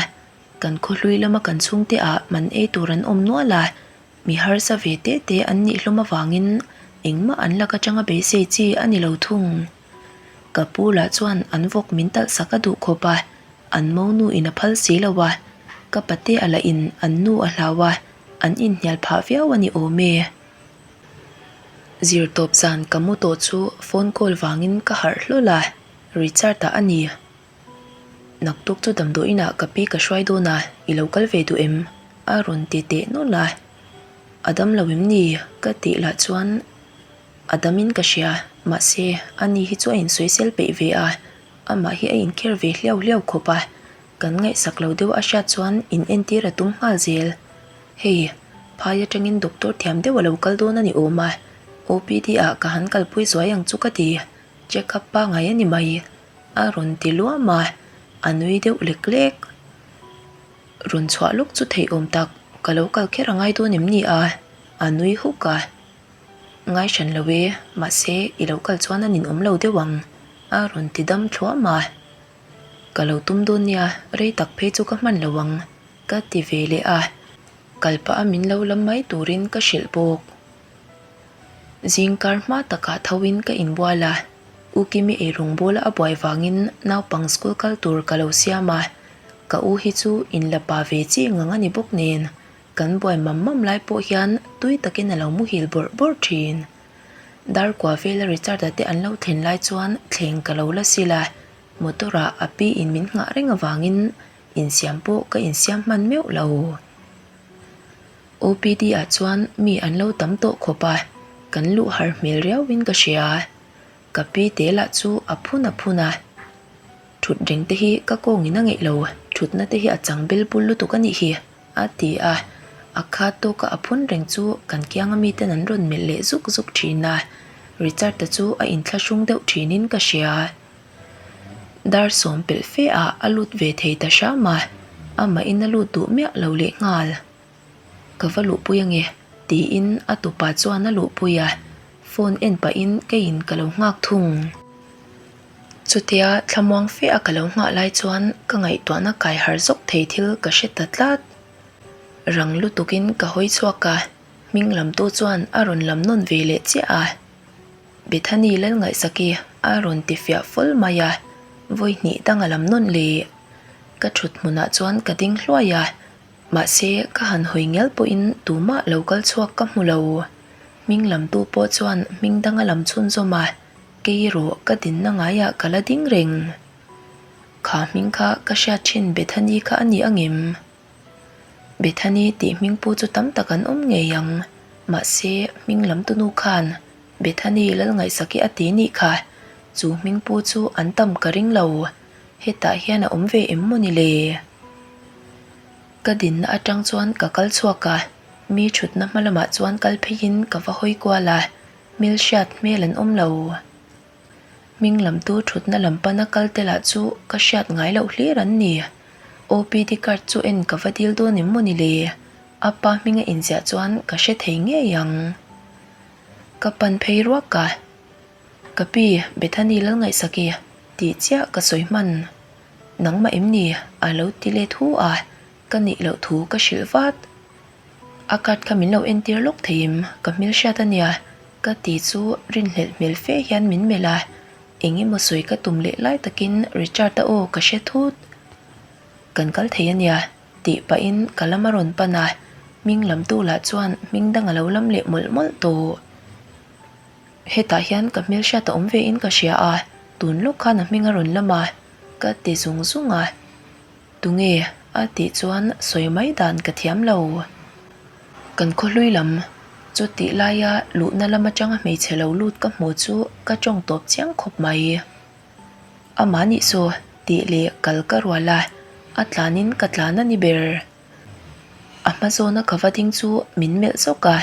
A: kan khawhlui lama kan chhungte ah man ei tur an awm nual a, Mi harsa ve te te an nih hlawm avangin engmah an lak atanga beisei chi a ni lo thung. Ka pu lah chuan an vawk min talh sak a duh khawp a, an monu in a phal si lo a, ka pate a lah in an nu a hlau a, an inhnial phah viau a ni awm e. Zirtawp zan ka mu tawh chu phone call vangin ka harh hlawl a, Richard-a a ni. Naktuk chu damdawiinah ka pi ka hruai dawn a, i lo kal ve duh em? A rawn ti teh nawlh a. A dam lo em ni? Ka tih lah chuan a damin ka hria, mahse ani hi chu a insawisel peih ve a, amah hi a inkher ve hliau hliau khawp a, kan ngaihsak lo deuh a hriat chuan in entir a tum nghal zel. Hei, phai atangin doctor thiam deuh a lo kal dawn a ni awm a, OPD ah ka han kalpui zuai ang chu ka ti, check up pangai a ni mai. A rawn ti luam a, a nui deuh lek lek. Rawn chhuah lawk chu theih awm tak, ka lo kal kher a ngai dawn em ni a? A nui huk a. Ngai hran lo e, mahse i lo kal chuan a ninawm lo deuh ang. A rawn ti dam thluam a. Ka lo tum dawn nia, rei tak phei chu ka hman lo ang, ka ti ve leh a. Kal pah a min lo lam mai turin ka hrilh bawk. Zingkar hma takah tho in ka inbual a, U Kimi eirawng bawla a buai vangin naupang school kal tur ka lo siam a, ka u hi chu inla pa ve chi ngang a ni bawk nen, kan buai mam mam lai pawh hian tui takin a lo muhil bawrh bawrh thin. Darkua vela Richard-a te an lo thlen lai chuan thleng ka lo la sil a, motor ah a pi in min nghah reng avangin insiam pawh ka insiam hman meuh lo. OPD ah chuan mi an lo tam tawh khawp a, kan luh har hmel riau in ka hria. Ka pi te lah chu a phun a phun a, thut reng te hi ka kawngin a ngeih lo, thutna te hi a chang bel bul lutuk a nih hi a ti a, a khat tawka a phun reng chu kan kianga miten an rawn melh leh zuk zuk thin a, Richard-a chu a inthlahrung deuh thinin ka hria. Dar sawm pelh fe ah a lut ve thei ta hram a, amahin a lut duh miah lo leh nghal. Ka va luhpui ange tiin a tupa chuan a luhpui a, phone en pahin keiin ka lo nghak thung. Chutia thlamuang fe a ka lo nghah lai chuan ka ngaihtuahna kai har zawk thei thil ka hre ta tlat. Rang lutukin ka hawi chhuak a, hming lamtu chuan a rawn lam nawn ve leh chiah a. Bethany Lalngaihsaki a rawn ti fiah ful mai a, vawi hnih dang a lam nawn leh. Ka thut hmunah chuan ka ding hluai a, mahse ka han hawi ngial pawhin tumah lo kal chhuak ka hmu lo. Hming lamtu pawh chuan hming dang a lam chhunzawm a, kei erawh ka dinna ngaiah ka la ding reng. Kha hming kha ka hriat thin Bethany kha a ni angem? Bethany tih hming pu chu tam tak an awm ngei ang. Mahse, hming lam tunu khan Bethany Lalngaihsaki a ti nih kha. Chu hming pu chu an tam ka ring lo. Hetah hian a awm ve em maw ni le? Ka dinna atang chuan ka kal chhuak a, mi thutna hma lamah chuan kal pheiin ka va hawi kual a, hmelhriat hmel an awm lo. Hming lamtu thutna lam pana kal te lah chu ka hriat ngai loh hlir an ni. OPD card chu en ka va dil dawn em maw ni le? A pa hminga inziah chuan ka hre thei ngei ang. Ka pan phei ruak a, Ka pi, Bethany Lalngaihsaki tih chiah ka sawi hman. Nangmah em ni? a lo ti let hu a, ka nih loh thu ka hrilh vat. A card kha min lo entir lawk thei em? Ka hmelhriat a nia, ka ti chu rinhlelh hmel fe hian min melh a, eng emaw sawi ka tum leh lai takin Richard-a aw ka hre thut. Kan kal thei a nia, tih pahin ka lam a rawn pan a, hming lamtu lah chuan hming dang a lo lam leh mawlh mawlh tawh. Hetah hian ka hmelhriat a awm ve in ka hria a, tun lawk khan a hming a rawn lam a, ka ti zung zung a. Tunge? a tih chuan sawi mai dan ka thiam lo. Kan khawhlui lam chutih laia luhna lam atanga hmeichhe lo lut ka hmu chu ka tawng tawp chiang khawp mai. Amah nih saw tih leh kal ka rual a, a tlanin ka tlan a ni ber. A hma zawna ka va ding chu min melh zawk a,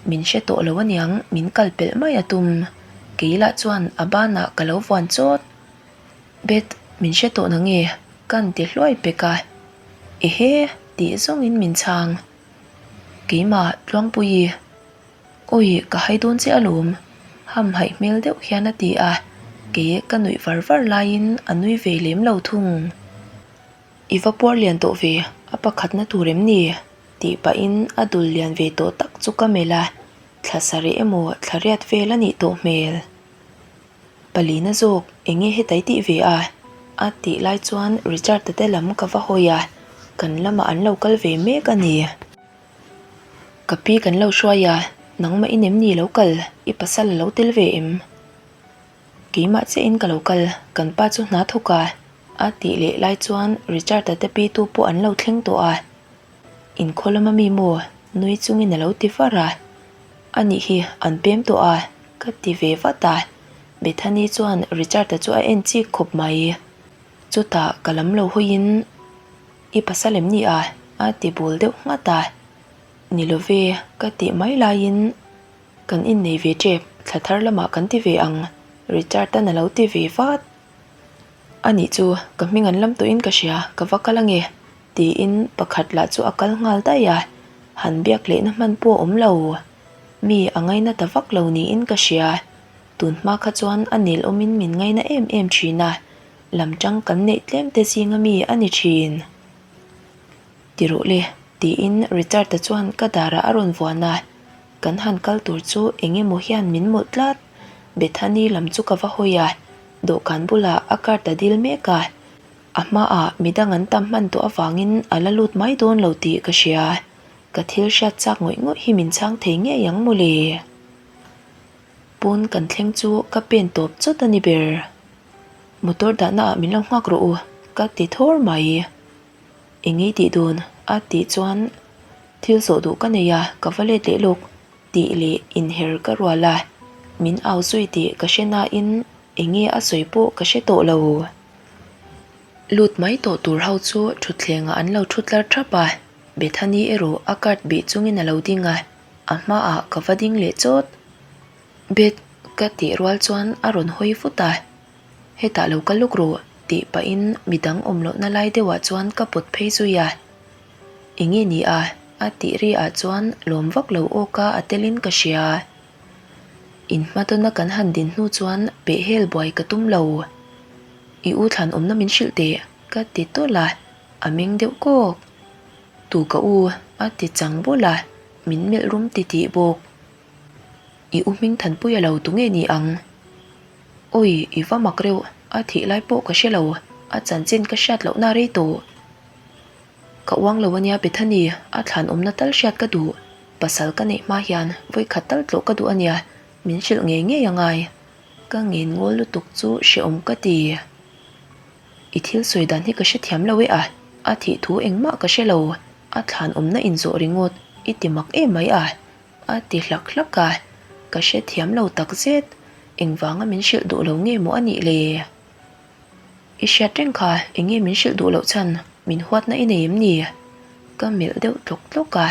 A: min hre tawh lo aniang min kal pelh mai a tum. Kei lah chuan a banah ka lo vuan chawt. Beth, min hre tawh nange? Kan ti hluai pek a. Ehe! Tih zawngin min chhang. Keimah, Tluangpuii. Awi, ka hai dawn che alawm. Hamhaih hmel deuh hian a ti a, kei ka nuih var var laiin a nui ve lem lo thung. I va puar lian tawh ve, a pakhatna tur em ni? Tih pahin a dul lian ve tawh tak chu ka melh a, thla sarih emaw thla riat vel a nih tawh hmel. Palina zawk eng nge hetai tih ve a? A tih lai chuan Richard-a te lam ka va hawi a, kan lamah an lo kal ve mek a ni. Ka pi kan lo hruai a, nangmah in em ni lo kal? I pasal a lo tel ve em? Keimah chiah in ka lo kal, kan pa chu hna thawk a, a tih leh lai chuan Richard-a te pi tu pawh an lo thleng tawh a. Inkhaw lama mi maw? Nui chungin a lo ti var a. A nih hi, an pem tawh a, ka ti ve vat a. Bethany chuan Richard-a chu a en chik khawp mai. Chutah ka lam lo hawiin, I pasal em ni a? a ti bul deuh nghat a. Ni lo ve, ka tih mai laiin kan innei ve tep, thla thar lamah kan ti ve ang, Richard-a'n a lo ti ve vat. A nih chu, ka hming an lam tawhin ka hria, ka va kal ange, tiin pakhat lah chu a kal nghal daih a, han biak lehna hman pawh a awm lo. Mi a ngaina ta vak lo niin ka hria. Tun hma kha chuan a nel awmin min ngaina em em thin a, lam tang kan neih tlem te zinga mi a ni thin. Ti rawh le, tiin Richard-a chuan ka darah a rawn vuan a, kan han kal tur chu eng emaw hian min mawlh tlat. Bethany lam chu ka va hawi a, dawhkan bulah a card a dil mek a, a hmaah midang an tam hman tawh avangin a la lut mai dawn lo tih ka hria. Ka thil hriat chak ngawih ngawih hi min chhang thei ngei ang mawle. Pawn kan thleng chu ka pen tawp chawt a ni ber. Motor dahna ah min lo nghak rawh u, ka ti thawr mai. Eng ei tih dawn? a tih chuan thil zawh duh ka nei a, ka va let leh lawk tih leh inher ka rual a, min au zui tih ka hre nain eng nge a sawi pawh ka hre tawh lo. Lut mai tawh tur ho chu thutthlengah an lo thu tlar thap a, Bethany erawh a card bih chungin a lo ding a, a hmaah ka va ding leh chawt. Beth ka tih rual chuan a rawn hawi vut a, hetah lo kal lawk rawh tih pahin midang awm lohna lai deuhah chuan ka pawt phei zui a. Eng nge ni a? a tih ri ah chuan lawm vak lo awka a telin ka hria. In hmatawna kan han din hnu chuan pehhel buai ka tum lo. I u thlan awmna min hrilh teh ka ti tawlh a, a meng deuh kawk. Tu ka u a ti chang bawlh a, min melh rum ti tih bawk. I u hming thanpui a lo tu nge ni ang? Awi, i va mak reuh, a thih lai pawh ka hre lo, a chanchin ka hriat lohna rei tawh. Ka uang lo ania Bethany, a thlan awmna tal hriat ka duh. Pasal ka neih hma hian vawikhat tal tlawh ka duh ania, min hrilh ngei ngei a ngai. Ka ngen ngawl lutuk chu hrehawm ka ti. I thil sawi dan hi ka hrethiam lo e a, a thih thu engmah ka hre lo, a thlan awmna inzawh ringawt i ti mak em mai a, a ti hlak hlak a, ka hrethiam lo tak zet, engvanga min hrilh duh lo nge maw a nih le? I hriat reng kha eng nge min hrilh duh loh chhan min huatna i nei em ni? Ka melh deuh tlawk tlawk a,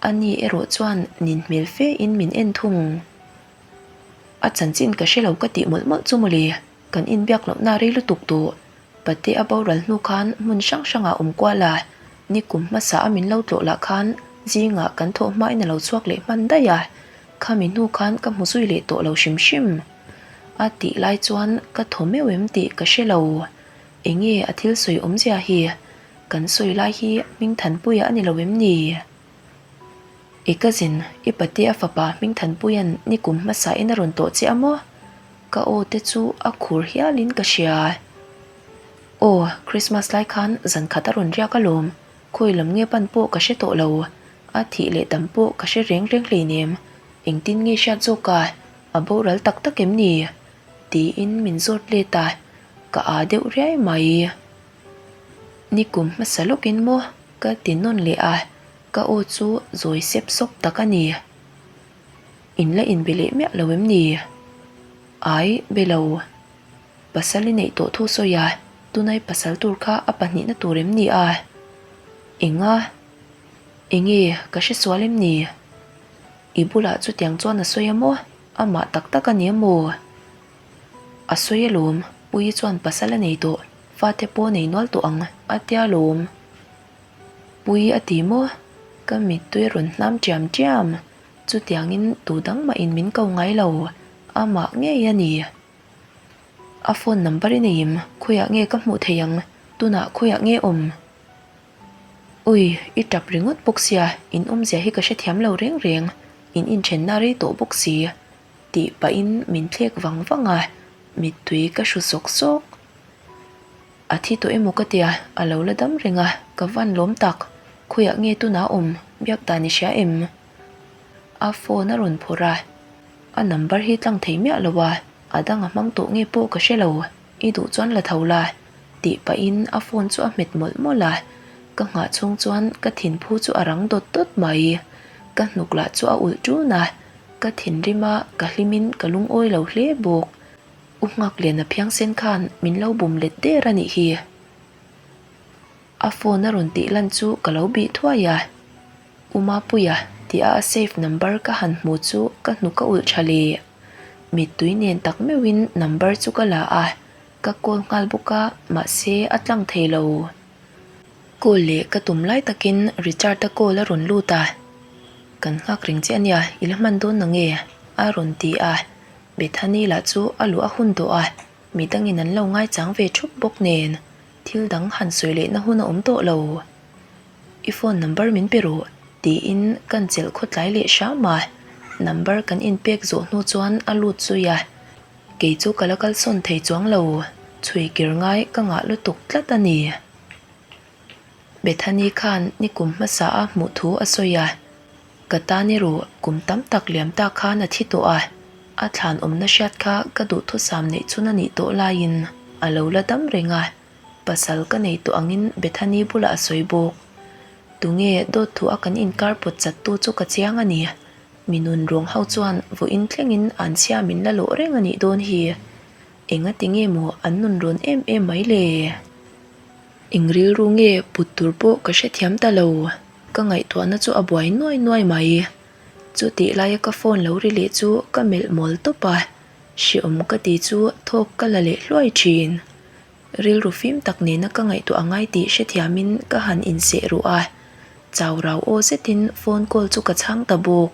A: ani erawh chuan nin hmel fe in min en thung. A chanchin ka hre lo ka tih mawlh mawlh chu mawle. Kan inbiak lohna rei lutuk tawh. Pate a boral hnu khan hmun hrang hrangah awm kual a, nikum hmasa a min lo tlawh lah khan zingah kan thawh hmain a lo chhuak leh hman daih a, khami hnu khan ka hmu zui leh tawh lo hrim hrim. A tih lai chuan ka thaw meuh em tih ka hre lo. Enge a thil sawi awmzia hi? Kan sawi lai hi Hmingthanpuia a ni lo em ni? I cousin, i pate a fapa Hmingthanpuia'n nikum hmasa in a rawn tawh che a maw? Ka aw te chu a khur hialin ka hria. Aw, Christmas lai khan zan khat a rawn riak alawm, khawi lam nge pan pawh ka hre tawh lo, a thih leh dam pawh ka hre reng reng hleinem, engtin nge hriat zawk a, a boral tak tak em ni? Tiin min zawt let a, ka aa deuh riai mai. Nikum hmasa lawkin maw? Ka ti nawn leh a, ka aw chu zawi sep sawp tak a ni. In la inbe leh miah lo em ni? Ai, be lo. Pasal i neih tawh thu sawi a, tunai pasal tur kha a pahnihna tur em ni a? Enga? Enge, ka hre sual em ni? I bulah chutiang chuan a sawi a maw? Amah tak tak a ni a maw? A sawi alawm, Puii chuan pasal a nei tawh, fate pawh nei nual tawh ang a tia lawm. Puii a ti maw? Ka mittui a rawn hnam ṭiam ṭiam. Chutiangin tu dang mahin min ko ngai lo, amah ngei a ni. A phone number i nei em? Khawiah nge ka hmuh theih ang? Tunah khawiah nge awm? Ui, i tap ringawt bawk sia, in awmzia hi ka hrethiam lo reng reng, in inthenna rei tawh bawk si. Tih pahin min thlek vang vang a, mittui ka hru sawk sawk. A thi tawh emaw ka tia, a lo la dam reng a, ka van lawm tak. Khawiah nge tunah awm, biak dan i hria em? A phone a rawn phawrh a, a number hi tlang thei miah lo a, a dang a hmang tawh nge pawh ka hre lo, i duh chuan la tho la, tih pahin a phone chu a hmet mawlh mawlh a, ka nghah chhung chuan ka thinphu chu a rang dawt dawt mai. Ka hnuk lah chu a ulh ṭun a, ka thinrim a, ka hlimin ka lungawi lo hle bawk. U Nghakliana phiangsen khan min lo bum let der a nih hi. A phone a rawn tih lan chu ka lo bih thuai a. U Mapuia tih a a save number ka han hmu chu ka hnuk a ulh tha le. Mittui nen tak meuhin number chu ka la a, ka call nghal bawk a mahse a tlang thei lo. Call leh ka tum lai takin Richard-a call a rawn lut a, Kan nghak reng che a nia, i la hman dawn na nge? a rawn ti a. Bethany lah chu a luh a hun tawh a, midangin an lo ngaichang ve thup bawk nen thil dang han sawi lehna hun a awm tawh lo. I phone number min pe rawh tiin kan chelh khawtlai leh hram a, number kan inpek zawh hnu chuan a lut zui a, kei chu ka la kalsawn thei chuang lo, chhui kir ngai ka ngah lutuk tlat a ni. Bethany khan nikum hmasa a hmuh thu a sawi a, Ka tan erawh kum tam tak liam ta khan a thi tawh a, a thlan awmna hriat kha ka duhthusam neih chhun a nih tawh laiin a lo la dam reng a, pasal ka nei tawh angin Bethany bulah a sawi bawk. Tunge dawt thu a kan inkar pawt chat tu chu ka chiang a ni. Mi nun ruang ho chuan vawiin thlengin an chhia min la lawh reng a nih dawn hi. Enga ti nge maw an nun rawn em em mai le? Eng rilru nge put tur pawh ka hrethiam ta lo. Ka ngaihtuahna chu a buai nuai nuai mai. Chutih laia ka phone lo ri leh chu ka melh mawl tawp a, hreawm ka ti chu thawk ka la leh hluai thin. Rilru fim tak nena ka ngaihtuah a ngai tih hrethiamin ka han inseh ruh a, chau rau aw zetin phone call chu ka chhang ta bawk.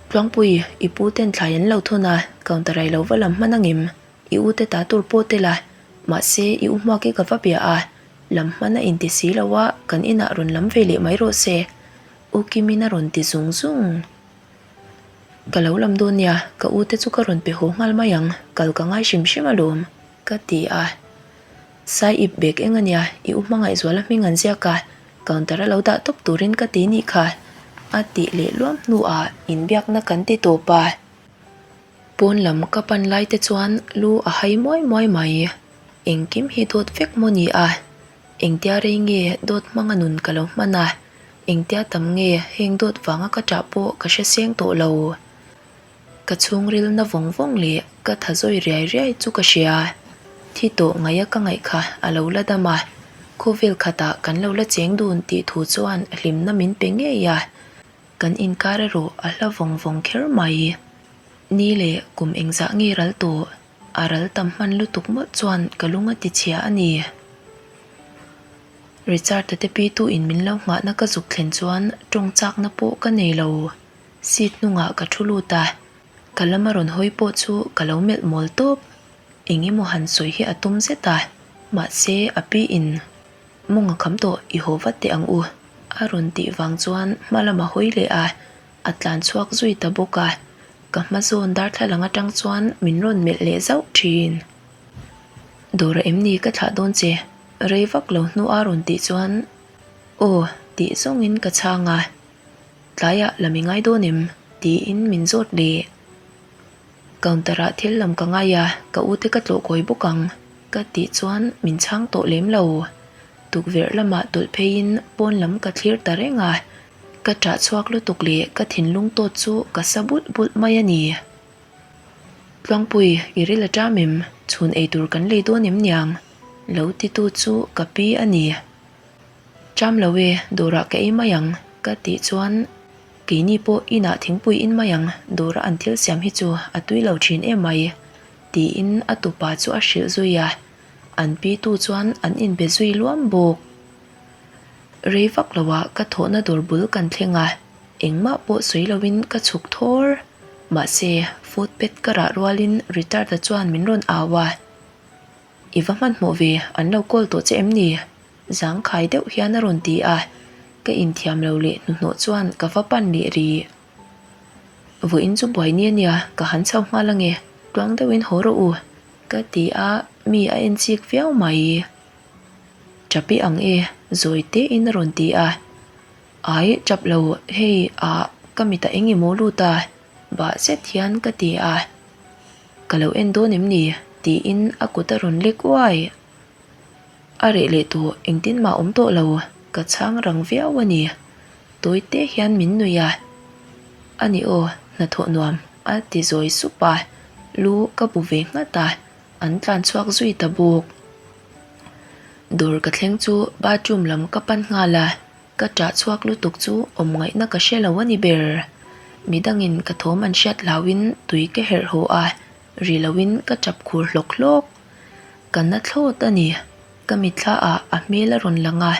A: Tluangpui, i pu ten thlai an lo thawn a, counter ai lo va lam hman angem? I u te ta tur pawh tel a, mahse i u hmuak hi ka va bia a, lam hman a inti si lo a, kan inah rawn lam ve leh mai rawh se, U Kimin a rawn ti zung zung. Ka lo lam dawn nia, ka u te chu ka rawn pe haw nghal mai ang, kal ka ngai hrim hrim alawm, ka ti a. Sai ip bek eng ania, i u hmangaihzuala hming an ziak a, counter a lo dah tawp turin ka ti nih kha, a tih leh luam hnuah inbiakna kan ti tawp a. Pawn lam ka pan lai te chuan lu a hai muai muai mai. Engkim hi dawt vek maw ni a? Engtia rei nge dawt hmanga nun ka lo hman a? Engtia tam nge heng dawt vanga ka ṭah pawh ka hre seng tawh lo. Ka chhungril na vawng vawng leh ka tha zawi riai riai chu ka hria. Thi tawh ngaia ka ngaih kha a lo la dam a, khawvel khatah kan lo la cheng dun tih thu chuan hlimna min pe ngei a. Kan inkar erawh a hla vawng vawng kher mai. Ni leh kum engzah nge ral tawh? A ral tam hman lutuk mawlh chuan ka lung a ti chhia a ni. Richard-a te pitu in min lo nghahna ka zuk thlen chuan tawng chakna pawh ka nei lo. Seat hnungah ka thu lut a, ka lama rawn hawi pawh chu ka lo melh mawl tawp. Eng emaw han sawi hi a tum zet a, mahse a pi in Mawng a kham tawh, i haw vat teh ang u, a rawn tih vang chuan hma lam a hawi leh a, a tlan chhuak zui ta bawk a, ka hma zawn darthlalang atang chuan min rawn melh leh zauh thin. Dawra em ni ka thlah dawn che, rei vak lo hnu a rawn tih chuan aw tih zawngin ka chhang a, tlaiah la mi ngai dawn em? tiin min zawt leh. Counter ah thil lam ka ngai a, ka u te ka tlawh kawi bawk ang ka tih chuan min chhang tawh lem lo. Tukverh lamah tawlh pheiin pawn lam ka thlir ta reng a, ka ṭah chhuak lutuk leh ka thinlung tawt chu ka sa bulh bulh mai a ni. Tluangpui, i ril a ṭam em? Chhun ei tur kan lei dawn em niang? Lo titu chu ka pi a ni. Ṭam lo e, dawrah ka ei mai ang ka tih chuan Keini pawh inah thingpui in mai ang, dawra an thil siam hi chu a tui lo thin em mai, tiin a tupa chu a hrilh zui a, an pi tu chuan an inbe zui luam bawk. Rei vak loah ka thawhna dawr bul kan thleng a, engmah pawh sawi loin ka chhuk thawr. Mahse, footpath ka rah rualin Richard-a chuan min rawn au a, I va hmanhmawh ve, an lo call tawh che em ni? Zangkhai deuh hian a rawn ti a, ka inthiam lo leh hnuhnawh chuan ka va pan leh rih. Vawiin chu buai ni a nia, ka han chho nghal ange, tluang deuhin haw rawh u, ka ti a, mi a en chik viau mai. Ṭap i ang e, zawi tein a rawn ti a. Ai, ṭap lo, hei ah ka mitah eng emaw lut a, bah zet hian ka ti a. Ka lo en dawn em ni? tiin a kut a rawn lek uai. A reh leh tawh engtin mah awm tawh lo, ka chhang rang viau a ni. Tawi te hian min nuih a, A ni aw, hnathawh nuam a ti zawi sup a, lu ka bu ve nghat a, an tlan chhuak zui ta bawk. Dawr ka thleng chu bathroom lam ka pan nghal a, ka ṭah chhuak lutuk chu awm ngaihna ka hre lo a ni ber. Midangin ka thawm an hriat hlauhin tui ka herh haw a, ri loin ka ṭap khur hlawk hlawk. Ka na thlawt a ni. Ka mitthla ah a hmel a rawn lang a,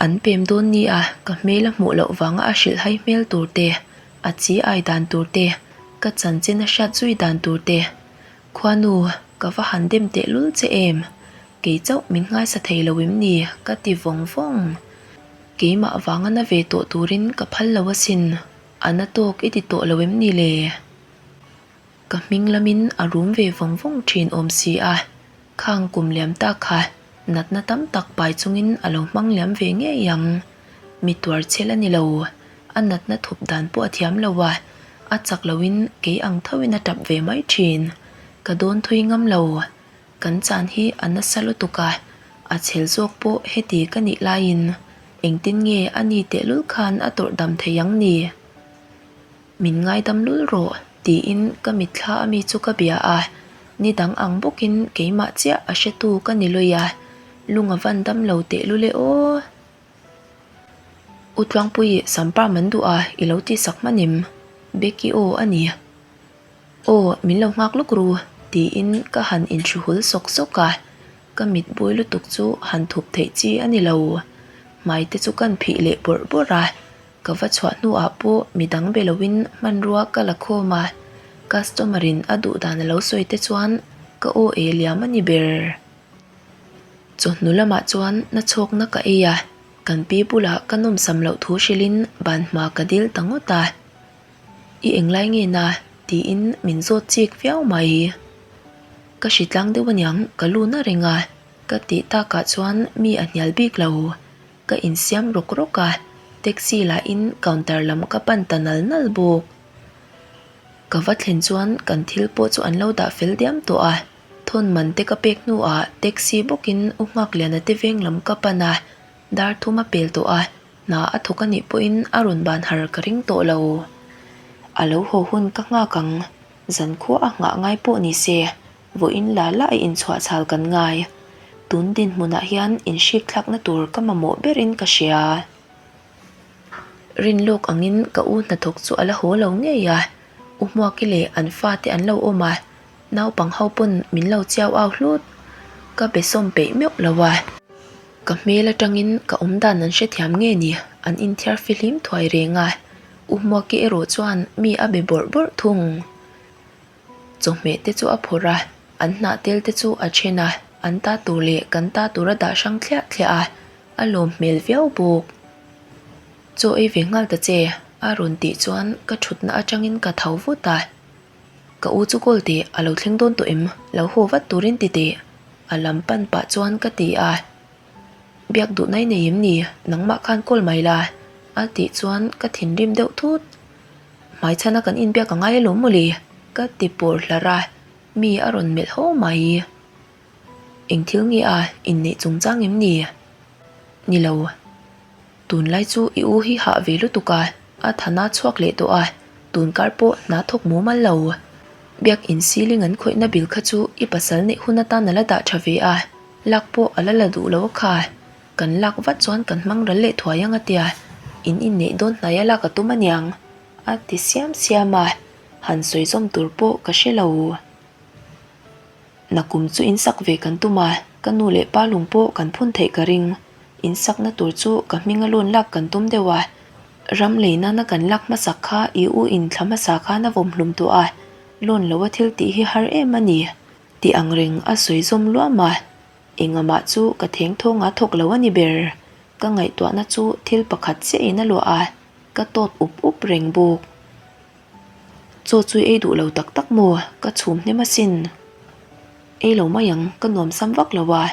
A: an pem dawn nia ka hmel a hmuh loh vanga a hrilhhai hmel tur te, a chi ai dan tur te. Ka chanchin a hriat zui dan tur te, Khuanu, ka va han dem tehlul che em? Kei chauh min nghaisa thei lo em ni? ka ti vawng vawng. Keimah vanga na ve tawh turin ka phal lo asin, a na tawk i ti tawh lo em ni le? Ka hming lamin a rum ve vawng vawng thin awm si a, khang kum liam tak kha natna tam tak pai chungin a lo hmang liam ve ngei ang. Mi tuar chhel a ni lo, a natna thup dan pawh a thiam lo a, a chak loin kei ang thoin a tap ve mai thin. Ka dawn thui ngam lo, kan chan hi a nasa lutuk a, a chhel zawk pawh heti ka nih laiin engtin nge a ni tehlul khan a tawrh dam thei ang ni? Min ngaidam lul rawh, tiin ka mitthla a mi chu ka bia a, ni dang ang bawkin keimah chiah a hretu ka ni lawih a, lung a van dam lo tehlul e aw. U Tluangpui Sampar man duh a i lo tihsak hmanim, Becky aw a ni. Aw, min lo nghak lawk ru, tiin ka han inhruhul sawk sawk a, ka mit bui lutuk chu han thup theih chi a ni lo. Hmai te chu kan phih leh bawrh bawrh a, Ka va chhuah hnuah pawh midang be loin hmanrua ka la khawm a, customer in a duh dan a lo sawi te chuan ka aw e liam a ni ber. Chawhnu lamah chuan na chhawkna ka ei a, kan pi bulah ka nawmsam loh thu hrilhin ban hma ka dil ta ngawt a. I englai nge na? tiin min zawt chik viau mai. Ka hritlang deuh aniang ka lu na reng a, ka tih takah chuan mi a hnial bik lo. Ka insiam rawk rawk a, taxi lahin counter lam ka pan ta nal nal bawk. Ka va thlen chuan kan thil pawh chu an lo dah fel diam tawh a, thawn man te ka pek hnuah taxi bawkin U Nghakliana te veng lam ka pan a, dar thum a pel tawh a, hna a thawk a nih pawhin a rawn ban har ka ring tawh lo. A lo haw hun ka nghak ang, zankhua a nghah ngai pawh ni se. Vawiin la la a inchhuah chhal kan ngai. Tun dinhmunah hian inhrik thlakna tur ka mamawh berin ka hria. Rin lawk angin ka u hnathawk chu a la haw lo ngei a, U Hmuaki leh an fate an lo awm a, naupang ho pawn min lo chiau au hlut. Ka be sawm peih meuh lo a. Ka hmel atangin ka awmdan an hrethiam nge ni, an inthiar fihlim thuai reng a, U Hmuaki erawh chuan mi a be bawrh bawrh thung. Chawhmeh te chu a phawrh a, an hnah tel te chu a then a, an ta tur leh kan ta tur a dah hrang thliah thliah a, a lawm hmel viau bawk. Chaw ei ve nghal ta che, a rawn tih chuan ka thutna atangin ka tho vut a. Ka u chu call teh, a lo thleng dawn tawh em? Lo haw vat turin ti teh, a lam pan pah chuan ka ti a. Biak duh nai nei em ni? Nangmah khan call mai la, a tih chuan ka thinrim deuh thut. Hmaichhana kan inbiak a ngai alawm mawle, ka ti pawr hlar a, mi a rawn melh ho mai. Eng thil nge a inneih chungchang em ni? Ni lo. Tunlai chu i u hi hah ve lutuk a, a thana chhuak leh tawh a, tunkar pawh hna thawk mumal lo. Biak in ceiling an khawihna bil kha chu i pasal neih hun atan a la dah tha ve a, lak pawh a la la duh lo a kha. Kan lak vat chuan kan hmang ral leh thuai ang a tia, in inneih dawn hnai a lak a tum aniang a ti siam siam a, han sawi zawm tur pawh ka hre lo. Nakum chu in sak ve kan tum a, ka nu leh pa lung pawh kan phun theih ka ring. In sakna tur chu ka hming a loan lak kan tum deuh a, ram lei nana kan lak hmasak kha i u in thla hmasa khan a vawm hlum tawh a, loan lo a thil tih hi har em a ni tih ang reng a sawi zawm luam a. Engamah chu ka theng thawng a thawk lo a ni ber. Ka ngaihtuahna chu thil pakhat chiah in a luah a, ka tawt up up reng bawk. Chaw chu ei duh lo tak tak maw? Ka chhum hnem asin. Ei lo mai ang, ka nuam sam vak lo a.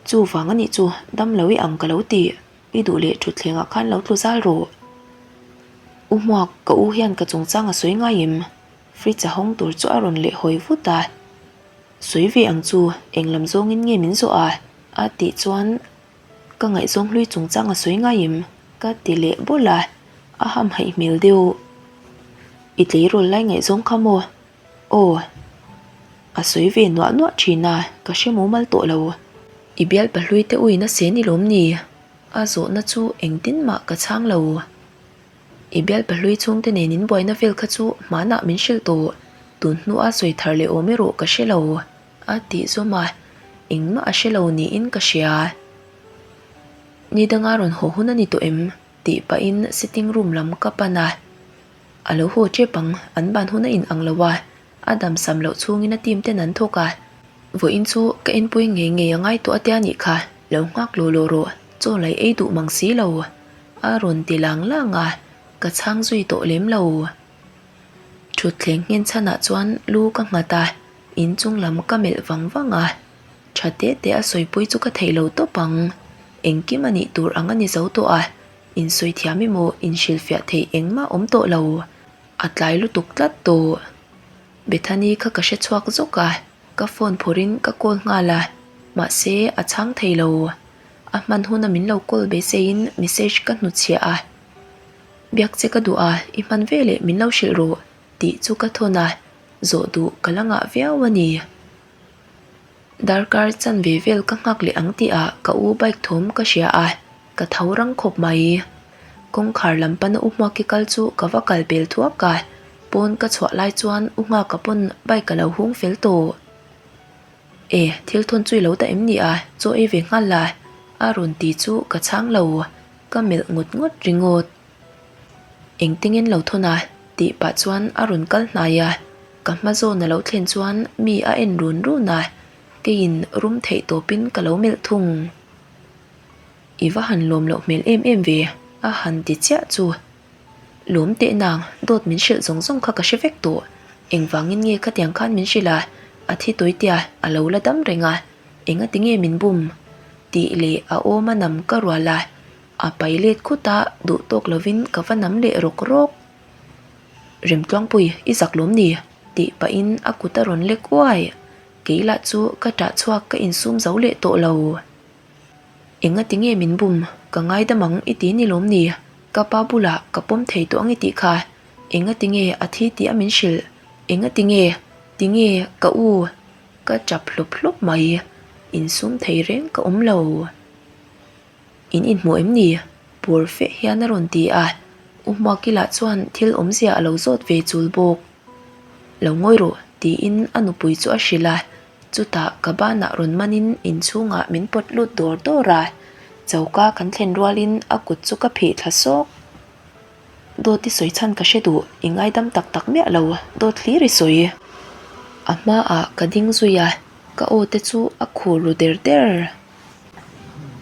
A: Chuvang a nih chu dam lo i ang ka lo ti, i duh leh thutthleng ah khan lo tlu zal rawh. U Hmuak, ka u hian ka chungchang a sawi ngai em? Fridge a hawng tur chu a rawn leh hawi vut a. Sawi ve ang chu, eng lam zawngin nge min zawh a? a tih chuan ka ngaihzawng hlui chungchang a sawi ngai em? ka ti leh bawlh a, a hamhaih hmel deuh. I tleirawl lai ngaihzawng kha maw? Aw. A sawi ve nuah nuah thin a, ka hre mumal tawh lo. I bialpa hlui te uin a se ni lawm ni? A zawhna chu engtin mah ka chhang lo. I bialpa hlui chhungte nen in buaina vel kha chu hmanah min hrilh tawh, tun hnua sawi thar leh awm erawh ka hre lo, a tih zawm a, engmah a hre lo niin ka hria. Ni danga rawn haw hun a ni tawh em? tih pahin sitting room lam ka pan a. A lo haw tep ang, an ban hun a in ang lo a, a dam sam loh chhungin a team ten an thawk a. Vawiin chu ka enpui ngei ngei a ngai tawh a tia nih kha, lo nghak law law rawh, chaw lai ei duh mang si lo. A rawn ti lang lang a, ka chhang zui tawh lem lo. Thutthleng nghen chhanah chuan lu ka nghat a, inchung lam ka melh vang vang a. Tha teh teh a sawipui chu ka theih lo tawp ang. Engkim a nih tur ang a ni zo tawh a, insawi thiam emaw inhrilhfiah theih engmah awm tawh lo. A tlai lutuk tlat tawh. Bethany kha ka hre chhuak zawk a, ka phone phawrhin ka call nghal a, mahse a chhang thei lo. A hman huna min lo call beiseiin message ka hnutchhiah a. Biak che ka duh a, i hman veleh min lo hrilh rawh tih chu ka thawn a, zawh duh ka la ngah viau a ni. Darkar chanve vel ka nghak leh ang tih ah ka u bike thawm ka hria a, ka tho rang khawp mai. Kawngkhar lam pana u Hmuaki kal chu ka va kal bel thuak a, pawn ka chhuah lai chuan u Nghaka pawn bike a lo hung fel tawh. E, thil thawn chu i lo dah em ni a, chaw ei ve nghal la, a rawn ti chu ka chhang lo, ka melh ngawt ngawt ringawt. Engtengin lo thawn a? tih pah chuan a rawn kal hnai a, ka hma zawn a lo thlen chuan mi a en run run a, keiin rum theih tawpin ka lo melh thung. I va han lawm loh hmel em em ve, a han ti chiah chu. Lawm teh nang, dawt min hrilh zawng zawng kha ka hre vek tawh. Engvangin nge khatiang khan min hrilh a, a thi tawi tia a lo la dam reng a, engati nge min bum? tih leh a awm a nam ka rual a. A pai let khut a, duh tawk lovin ka va nam leh rawk rawk. Remtluangpui, i zak lawm ni? tih pahin a kut a rawn lek uai. Kei lah chu ka ṭah chhuak ka insum zo leh tawh lo. Enga ti nge min bum, ka ngaidam ang i ti ni lawm ni? Ka pa bulah ka pawm thei tawh ang i tih kha. Enga ti nge a thi tih a min hrilh? Enga ti nge? Ti nge ka u? Ka ṭap hlawp hlawp mai. Insum thei reng ka awm lo. In inhmuh em ni? Pur feh hian a rawn ti a, U Hmuakila chuan thil awmzia a lo zawt ve chul bawk. Lo ngawi rawh, tiin a nupui chu a hrilh a, chutah ka banah rawn manin inchhungah min pawt lut dawr dawr a, choka kan thlen rualin a kut chu ka phih thla sawk. Dawt i sawi chhan ka hre duh, i ngaidam tak tak miah lo, dawt hlir i sawi. A hmaah ka ding zui a, ka aw te chu a khur ru der der.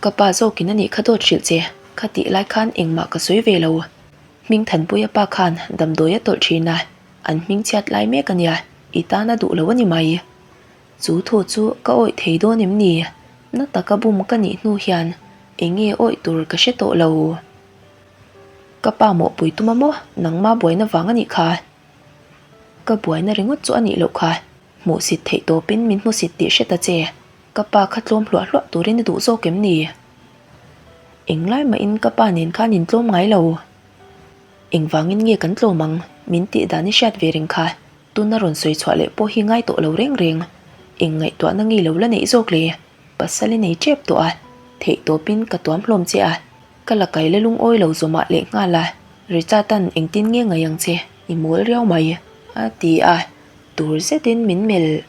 A: Ka pa zawkin a nih kha dawt hrilh che, kha tih lai khan engmah ka sawi ve lo. Hming Thanpuia pa khan damdawi a tawlh thin a, an hming chhiat lai mek a nia, i tan a duh lo a ni mai. Chu thu chu ka awih thei dawn em ni? Na taka bum ka nih hnu hian eng nge awih tur ka hre tawh lo. Ka pa mawhpui tum a maw? Nangma buaina vang a nih kha. Ka buaina ringawt chu a nih loh kha. Hmuhsit theih tawpin min hmusit tih hre ta che. Ka pa kha tlawm hluah hluah turin a duh zawk em ni? Englai mahin ka pa nen khan in tlawm ngai lo. Engvangin nge kan tlawm ang? Min tih dan i hriat ve reng kha. Tuna rawn sawi chhuah leh pawh hi ngai tawh lo reng reng. Eng ngaihtuahna ngei lo la neih zawk le? Pasal i nei tep tawh a, theih tawpin ka tuam hlawm che a. Ka la kai la lungawi lo zawmah leh nghal a, Richard-a'n engtin nge ngaih ang che? I mawl riau mai, a ti a, tur zetin min melh.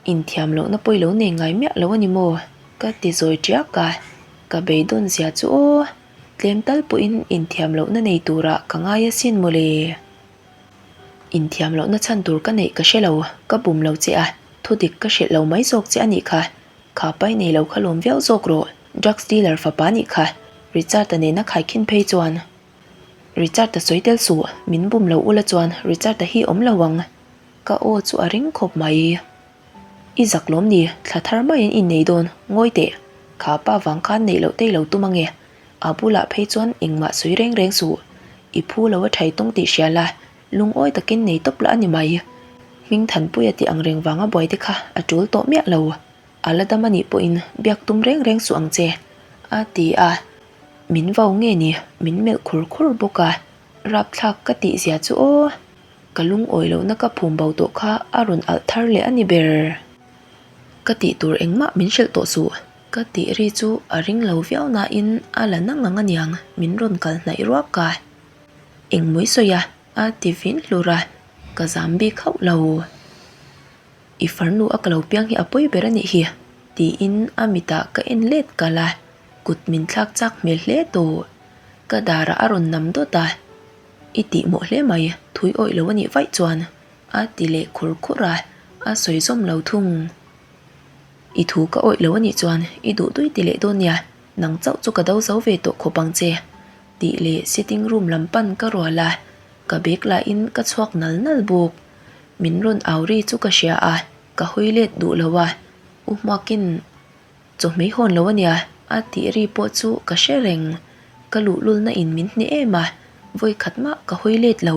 A: Inthiam lohna pawh i lo nei ngai miah lo a ni maw? Ka ti zawi tiak a, ka beidawn zia chu aw, tlem tal pawhin inthiam lohna nei turah ka ngai asin mawle. Inthiam lohna chhan tur ka neih ka hre lo, ka bum lo che a, thudik ka hrilh lo mai zawk che a nih kha. Kha pai nei lo kha lawm viau zawk rawh, drugs dealer fapa nih kha, Richard-a nena khaikhin phei chuan. Richard-a sawi tel suh, min bum lo ula chuan Richard-a hi awm lo ang. Ka aw chu a ring khawp mai. I zak lawm ni, thla thar maiin i nei dawn, ngawi teh. Kha pa vang khan neih loh te i lo tum ange. A bulah phei chuan engmah sawi reng reng suh. I phu lo a thai tawng tih hria la, lungawi takin nei tawp lah a ni mai. Hmingthanpuia tih ang reng vanga buai te kha a tul tawh miah lo. A la dam a nih pawhin biak tum reng reng suh ang che, a ti a. Min vau nge ni, min melh khur khur bawk a. Rapthlak ka tih zia chu aw. Ka lungawi lohna ka phum bo tawh kha a rawn alh thar leh a ni ber. Ka tih tur engmah min hrilh tawh suh. Ka tih ri chu a ring lo viau nain a la na ngang aniang min rawn kal hnaih ruak a. Engmui sawi a, a ti vin hlur a, ka zam bik hauh lo. I farnu a ka lo piang hi a pawi ber a nih hi, tiin a mitah ka en let kalh a, kut min thlak chak hmel hle tawh. Ka darah a rawn nam dawt a. I tih mawh hle mai, thui awih lo a nih vaih chuan a ti leh khur khur a, a sawi zawm lo thung. I thu ka awih lo a nih chuan i duh tui ti leh dawn nia, nang chauh chu ka do zo ve tawh khawp ang che tih leh sitting room lam pan ka rual a, ka bag lahin ka chhuak nal nal bawk. Min rawn au ri chu ka hria a, ka hawi let duh lo a, U Hmuakin Chawhmei hawn lo a nia, a tih ri pawh chu ka hre reng. Ka luhlulna in min hneh em a, vawi khat mah ka hawi let lo.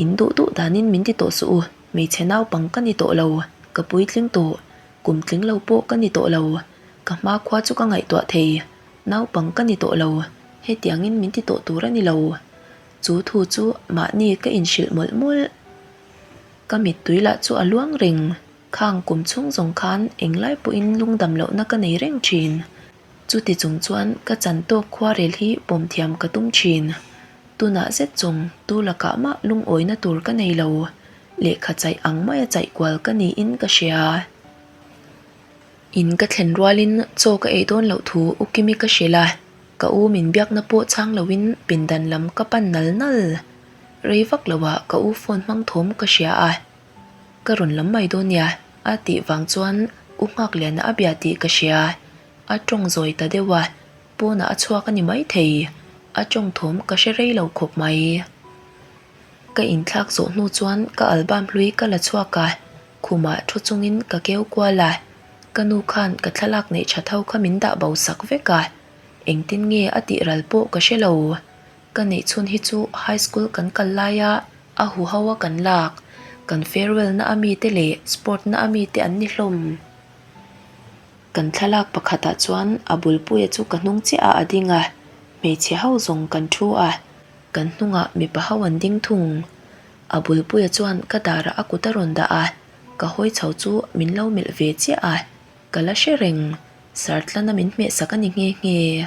A: In duh duh danin min ti tawh suh u, hmeichhe naupang ka ni tawh lo, ka puitling tawh, kum tling lo pawh ka ni tawh lo. Ka hma khua chu ka ngaihtuah thei, naupang ka ni tawh lo, hetiangin min ti tawh tur a ni lo. Chu thu chu mahni ka inhrilh mawlh mawlh. Ka mittui lah chu a luang reng. Khang kum chhung zawng khan englai pawhin lungdam lohna ka nei reng thin. Chuti chung chuan ka chan tawk khuarel hi pawm thiam ka tum thin. Tunah zet chung tu lakah mah lungawina tur ka nei lo. Lehkha chaih ang maia chaih kual ka niin ka hria. In ka thlen rualin chaw ka ei dawn loh thu U Kimi ka hrilh a, ka u min biakna pawh chhang loin pindan lam ka pan nal nal. Rei vak loah ka u phone hmang thawm ka hria a. Ka rawn lam mai dawn nia, a tih vang chuan U Nghakliana a bia tih ka hria. A tawng zawi ta deuh a, pawnah a chhuak a ni maithei. A tawng thawm ka hre rei lo khawp mai. Ka inthlak zawh hnu chuan ka album hlui ka la chhuak a, khumah thu chungin ka keu kual a. Ka nu khan ka thlalak neih tha tho kha min dah bo sak vek a, engtin nge a tih ral pawh ka hre lo. Ka neih chhun hi chu high school kan kal laia a huho a kan lak, kan farewell na ami te leh sport na ami te an ni hlawm. Kan thlalak pakhatah chuan a bulpuia chu ka hnung chiah ah a ding a, hmeichhe ho zawng kan thu a, kan hnungah mipa ho an ding thung. A bulpuia chuan ka darah a kut a rawn dah a, ka hawi chho chu min lo melh ve chiah a, ka la hre reng, sartlana min hmehsak a ni nghe nghe.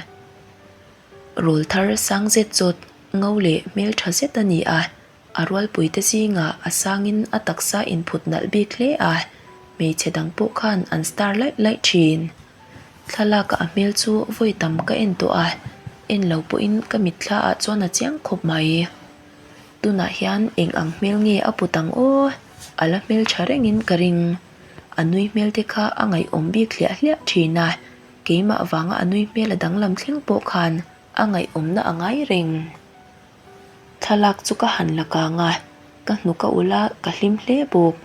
A: Rawl thar sang zet zawt ngo leh hmel tha zet a ni a, a rualpuite zingah a sangin a taksa inphut nalh bik hle a, hmeichhe dang pawh khan an star laih laih thin. Thlalakah a hmel chu vawi tam ka en tawh a, en lo pawhin ka mitthla ah chuan a chiang khawp mai. Tunah hian eng ang hmel nge a put ang aw? A la hmel tha rengin ka ring. A nui hmel te kha a ngaihawm bik hliah hliah thin a. Keimah vanga a nui hmel a danglam thleng pawh khan a ngaihawmna a ngai reng. Thlalak chu ka han la kang a, ka hnuk a ulh a, ka hlim hle bawk.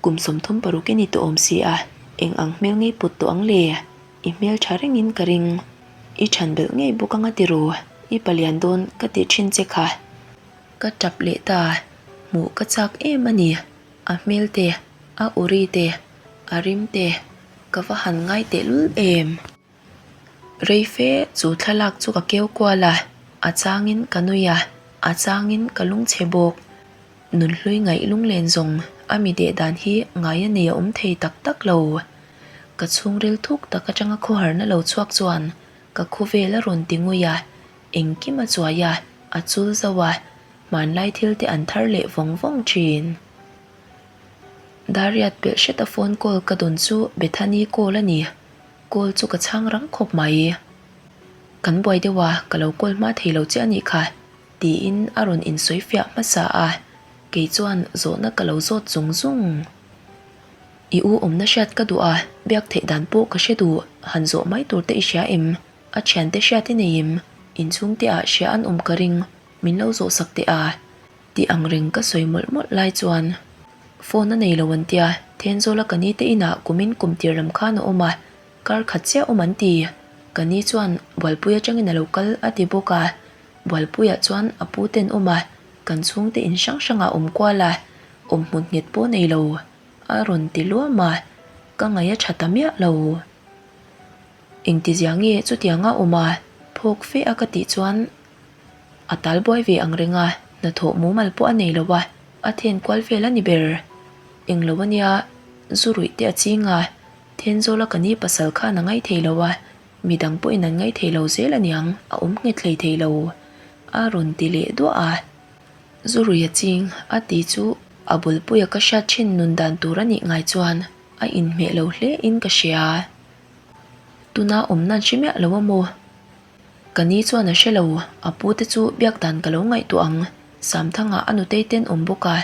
A: Kum 36 i ni tawh awm si a, eng ang hmel ngei put tawh ang le? I hmel tha rengin ka ring. I than belh ngei bawk anga ti ru, i palian dawn ka ti thin che kha. Ka tap leh ta, hmuh ka chak em a ni. A hmel te, a uri te, a rim te, ka va han ngai tehlul em. Rei fe chu thlalak chu ka keu kual a, a changin ka nui a, a changin ka lungchhe bawk. Nunhlui ngaih lunglen zawng a mi deh dan hi ngai a nei a awm thei tak tak lo. Ka chhungril thuk tak atanga khawharna lo chhuak chuan ka khawvel a rawn ti ngui a, engkim a chuai a, a chul zo a, hmanlai thil te an thar leh vawng vawng thin. Dariat pelh hreta phone call ka dawn chu Bethany call a ni. Call chu ka chhang rang khawp mai. Kan buai deuh a, ka lo call hma thei lo che a nih kha, tiin a rawn insawi fiah hmasa a, kei chuan zawhna ka lo zawt zung zung. I u awmna hriat ka duh a, biak theih dan pawh ka hre duh, han zawh mai tur te i hria em? A thiante hriat i nei em? Inchhungte ah hria an awm ka ring, min lo zawh sak teh a. Tih ang reng ka sawi mawlh mawlh lai chuan phone a nei lo an tia, Thenzawla ka ni te inah kumin kum tir lam khan a awm a, kar khat chiah awm an ti. Ka ni chuan Bualpui atangin a lo kal a ti bawk a, Bualpuiah chuan a pu ten awm a, kan chhungte in hrang hrangah awm kual a, awm hmun nghet pawh nei lo a rawn ti luam a, ka ngaih a tha ta miah lo. Engtizia nge chutianga awm a, phawk fe a ka tih chuan A tal buai ve ang reng a, hnathawh mumal pawh a nei lo a, a then kual vel a ni ber. Eng lo a nia, zu ruih te a ching a, Thenzawla ka ni pasal khan a ngaithei lo a, midang pawhin an ngaithei lo zel a niang, a awm nghet hlei thei lo. A rawn ti leh duah a. Zu ruih a ching, a ti chu a bulpuia ka hriat thin nun dan tur a nih ngai chuan a inhmeh lo hle in ka hria. Tuna awmna an hre miah lo a maw? Ka ni chuan a hre lo, a pu te chu biak dan ka lo ngaihtuah ang. Samthanga a nutei ten awm bawk a,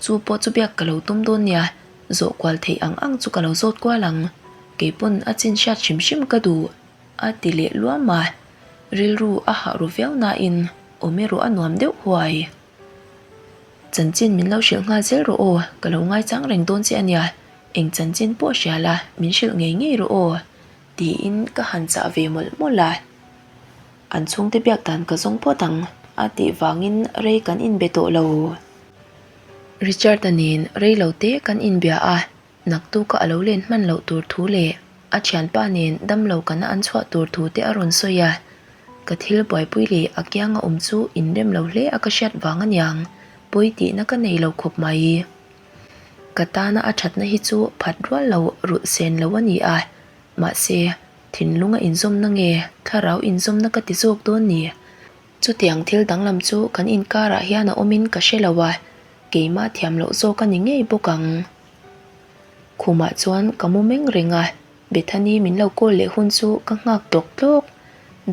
A: chu pawh chu biak ka lo tum dawn nia, zawh kual theih ang ang chu ka lo zawt kual ang. Kei pawn a chin hriat hrim hrim ka duh, a ti leh luam a. Rilru a hah ru viau nain awm erawh a nuam deuh huai. Chanchin min lo hrilh nghal zel rawh aw, ka lo ngaichang reng dawn che a nia, eng chanchin pawh hria la, min hrilh ngei ngei rawh aw, tiin ka han chah ve mawlh mawlh a. An chhungte biak dan ka zawng phawt ang a tih vangin rei kan inbe tawh lo. Richard-a nen rei lo te kan inbia a, Naktuka a lo len hman loh tur thu leh a thianpa nen damlo kana an chhuah tur thu te a rawn sawi a, ka thil buaipui leh a kianga awm chu inrem lo hle a ka hriat vang aniang, pawi tihna ka nei lo khawp mai. Ka tana a thatna hi chu phat rual lo rulh sen lo a ni a, mahse thinlunga inzawmna nge thlarau inzawmna ka ti zawk dawn ni? Chutiang thil danglam chu kan inkarah hian a awmin ka hre lo a, Keimah thiam loh zawk a ni ngei bawk ang. Khumah chuan ka mu meng reng a, Bethany min lo call leh hun chu ka nghak tlawk tlawk.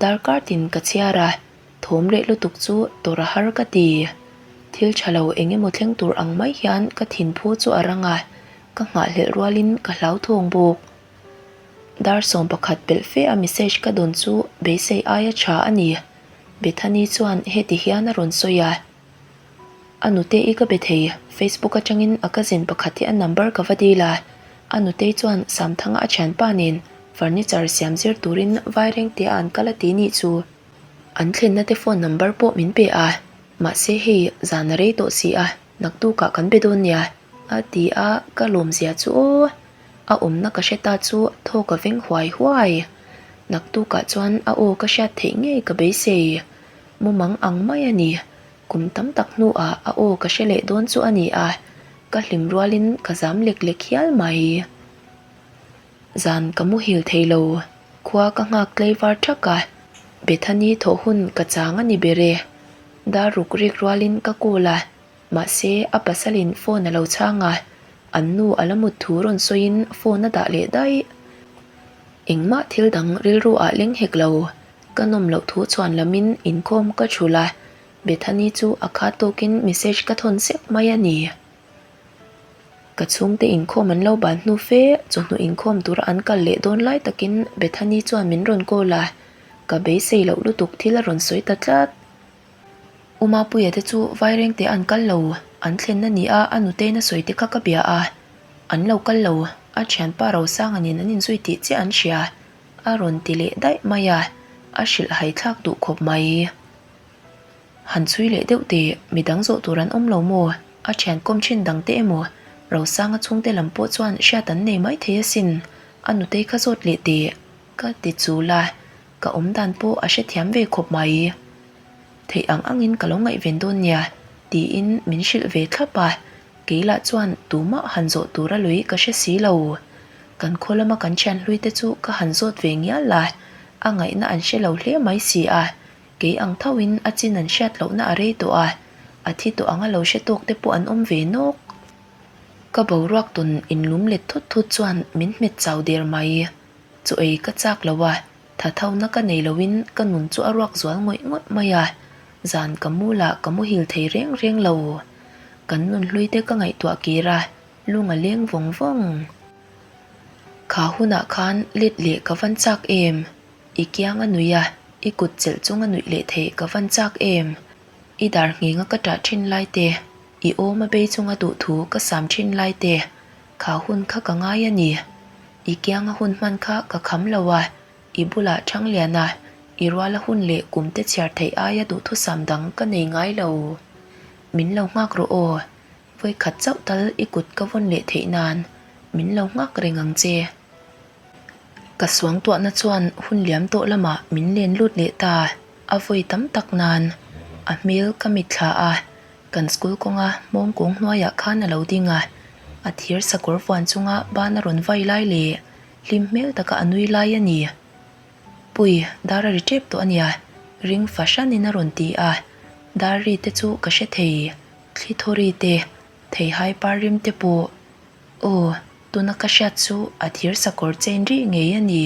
A: Darkar tin ka chhiar a, thawm reh lutuk chu tawrh a har ka ti. Thil tha lo eng emaw thleng tur ang mai hian ka thinphu chu a rang a, ka nghahhlelh rualin ka hlauthawng bawk. Dar 11 pelh fe a message ka dawn chu beisei aia tha a ni. Bethany chuan heti hian a rawn sawi a. A nute i ka be thei, Facebook atangin a cousin pakhat hi a number ka va dil a, a nutei chuan Samthanga a thianpa nen furniture siam zir turin Vairengte a an kal a ti nih chu. An thlenna te phone number pawh min pe a, mahse hei zan a rei tawh si a, naktukah kan be dawn nia, a ti a, ka lawmzia chu aw, a awmna ka hre ta chu thaw ka veng huai huai. Naktukah chuan a aw ka hriat theih ngei ka beisei. Mumang ang mai a ni. Kum tam tak hnuah a aw ka hre leh dawn chu a ni a, ka hlim rualin ka zam lek lek hial mai. Zan ka muhil thei lo, khua ka nghak tlei var thak a, Bethany thawh hun ka chang a ni ber e. Dar ruk rik rualin ka call a, mahse a pasalin phone a lo chhang a, an nu a la mut thu rawn sawiin phone a dah leh daih. Engmah thil dang rilru ah leng hek lo, Ka nawm loh thu chhuan lamin inkhawm ka thul a, Bethany chu a khat tawkin message ka thawn sek mai a ni. Ka chhungte inkhawm an lo ban hnu fe, chawhnu inkhawm tura an kal leh dawn lai takin Bethany chuan min rawn call a, ka beisei loh lutuk thil a rawn sawi ta tlat. U Mapuia te chu Vairengte an kal lo, an thlenna ni a a nutein a sawi te kha ka bia a, an lo kal lo, a thianpa Rosanga nen an inzui tih chiah an hria. A rawn ti leh daih mai a, a hrilh hai thlak duh khawp mai. Han chhui leh deuh teh, midang zawh tur an awm lo maw? A thian kawm thin dang te emaw? Rosanga chhungte lam pawh chuan hriat an nei mai thei asin, a nutei kha zawt leh teh, ka ti chul a, ka awm dan pawh a hrethiam ve khawp mai. Theih ang angin ka lo ngaihven dawn nia, tiin min hrilh ve thlap a, Kei lah chuan tumah han zawh tura lui ka hre si lo. Kan khaw lama kan thian hlui te chu ka han zawt ve ngial a, a ngaihna an hre lo hle mai si a. Kei ang thoin a chin an hriat lohna a rei tawh a, a thi tawh anga lo hre tawk te pawh an awm ve nawk. Ka boruak tawn inlum let thut thut chuan min hmet chau der mai. Chaw ei ka chak lo a, Tha tho na ka nei loin ka nun chu a ruak zual ngawih ngawih mai a, zan ka mu lah ka muhil thei reng reng lo. Kan nun hlui te ka ngaihtuah kir a, lung a leng vawng vawng. Kha hunah khan let leh ka van chak em? I kiang a nuih a, i kut chelh chung a nuih leh theih ka van chak em? I dar ngheng a ka ṭah ṭhin lai te, i awm a bei chunga duh thu ka sam ṭhin lai te, kha hun kha ka ngai a ni. I kianga hun hman kha ka kham lo a, i bulah Thangliana, i ruala hun leh kum te chhiar theih aia duhthusam dang ka nei ngai lo. Min lo nghak rawh aw, vawikhat chauh tal i kut ka vawn leh theih nan min lo nghak reng ang che. Ka suangtuahna chuan hun liam tawh lamah min len lut leh ta, a vawi tam tak nan a hmel ka mitthla a, Kan school kawnga hmawngkawng hnuaiah khan a lo ding a, a thir sakawr vuan chunga ban a rawn vai lai leh hlim hmel taka a nui lai a ni. Pui, dar a ri tep tawh a nia, ring fahranin a rawn ti a, dar ri te chu ka hre thei, thli thaw ri te, theihai par rim te pawh. Aw, tuna ka hriat chu a thir sakawr chain rih ngei a ni.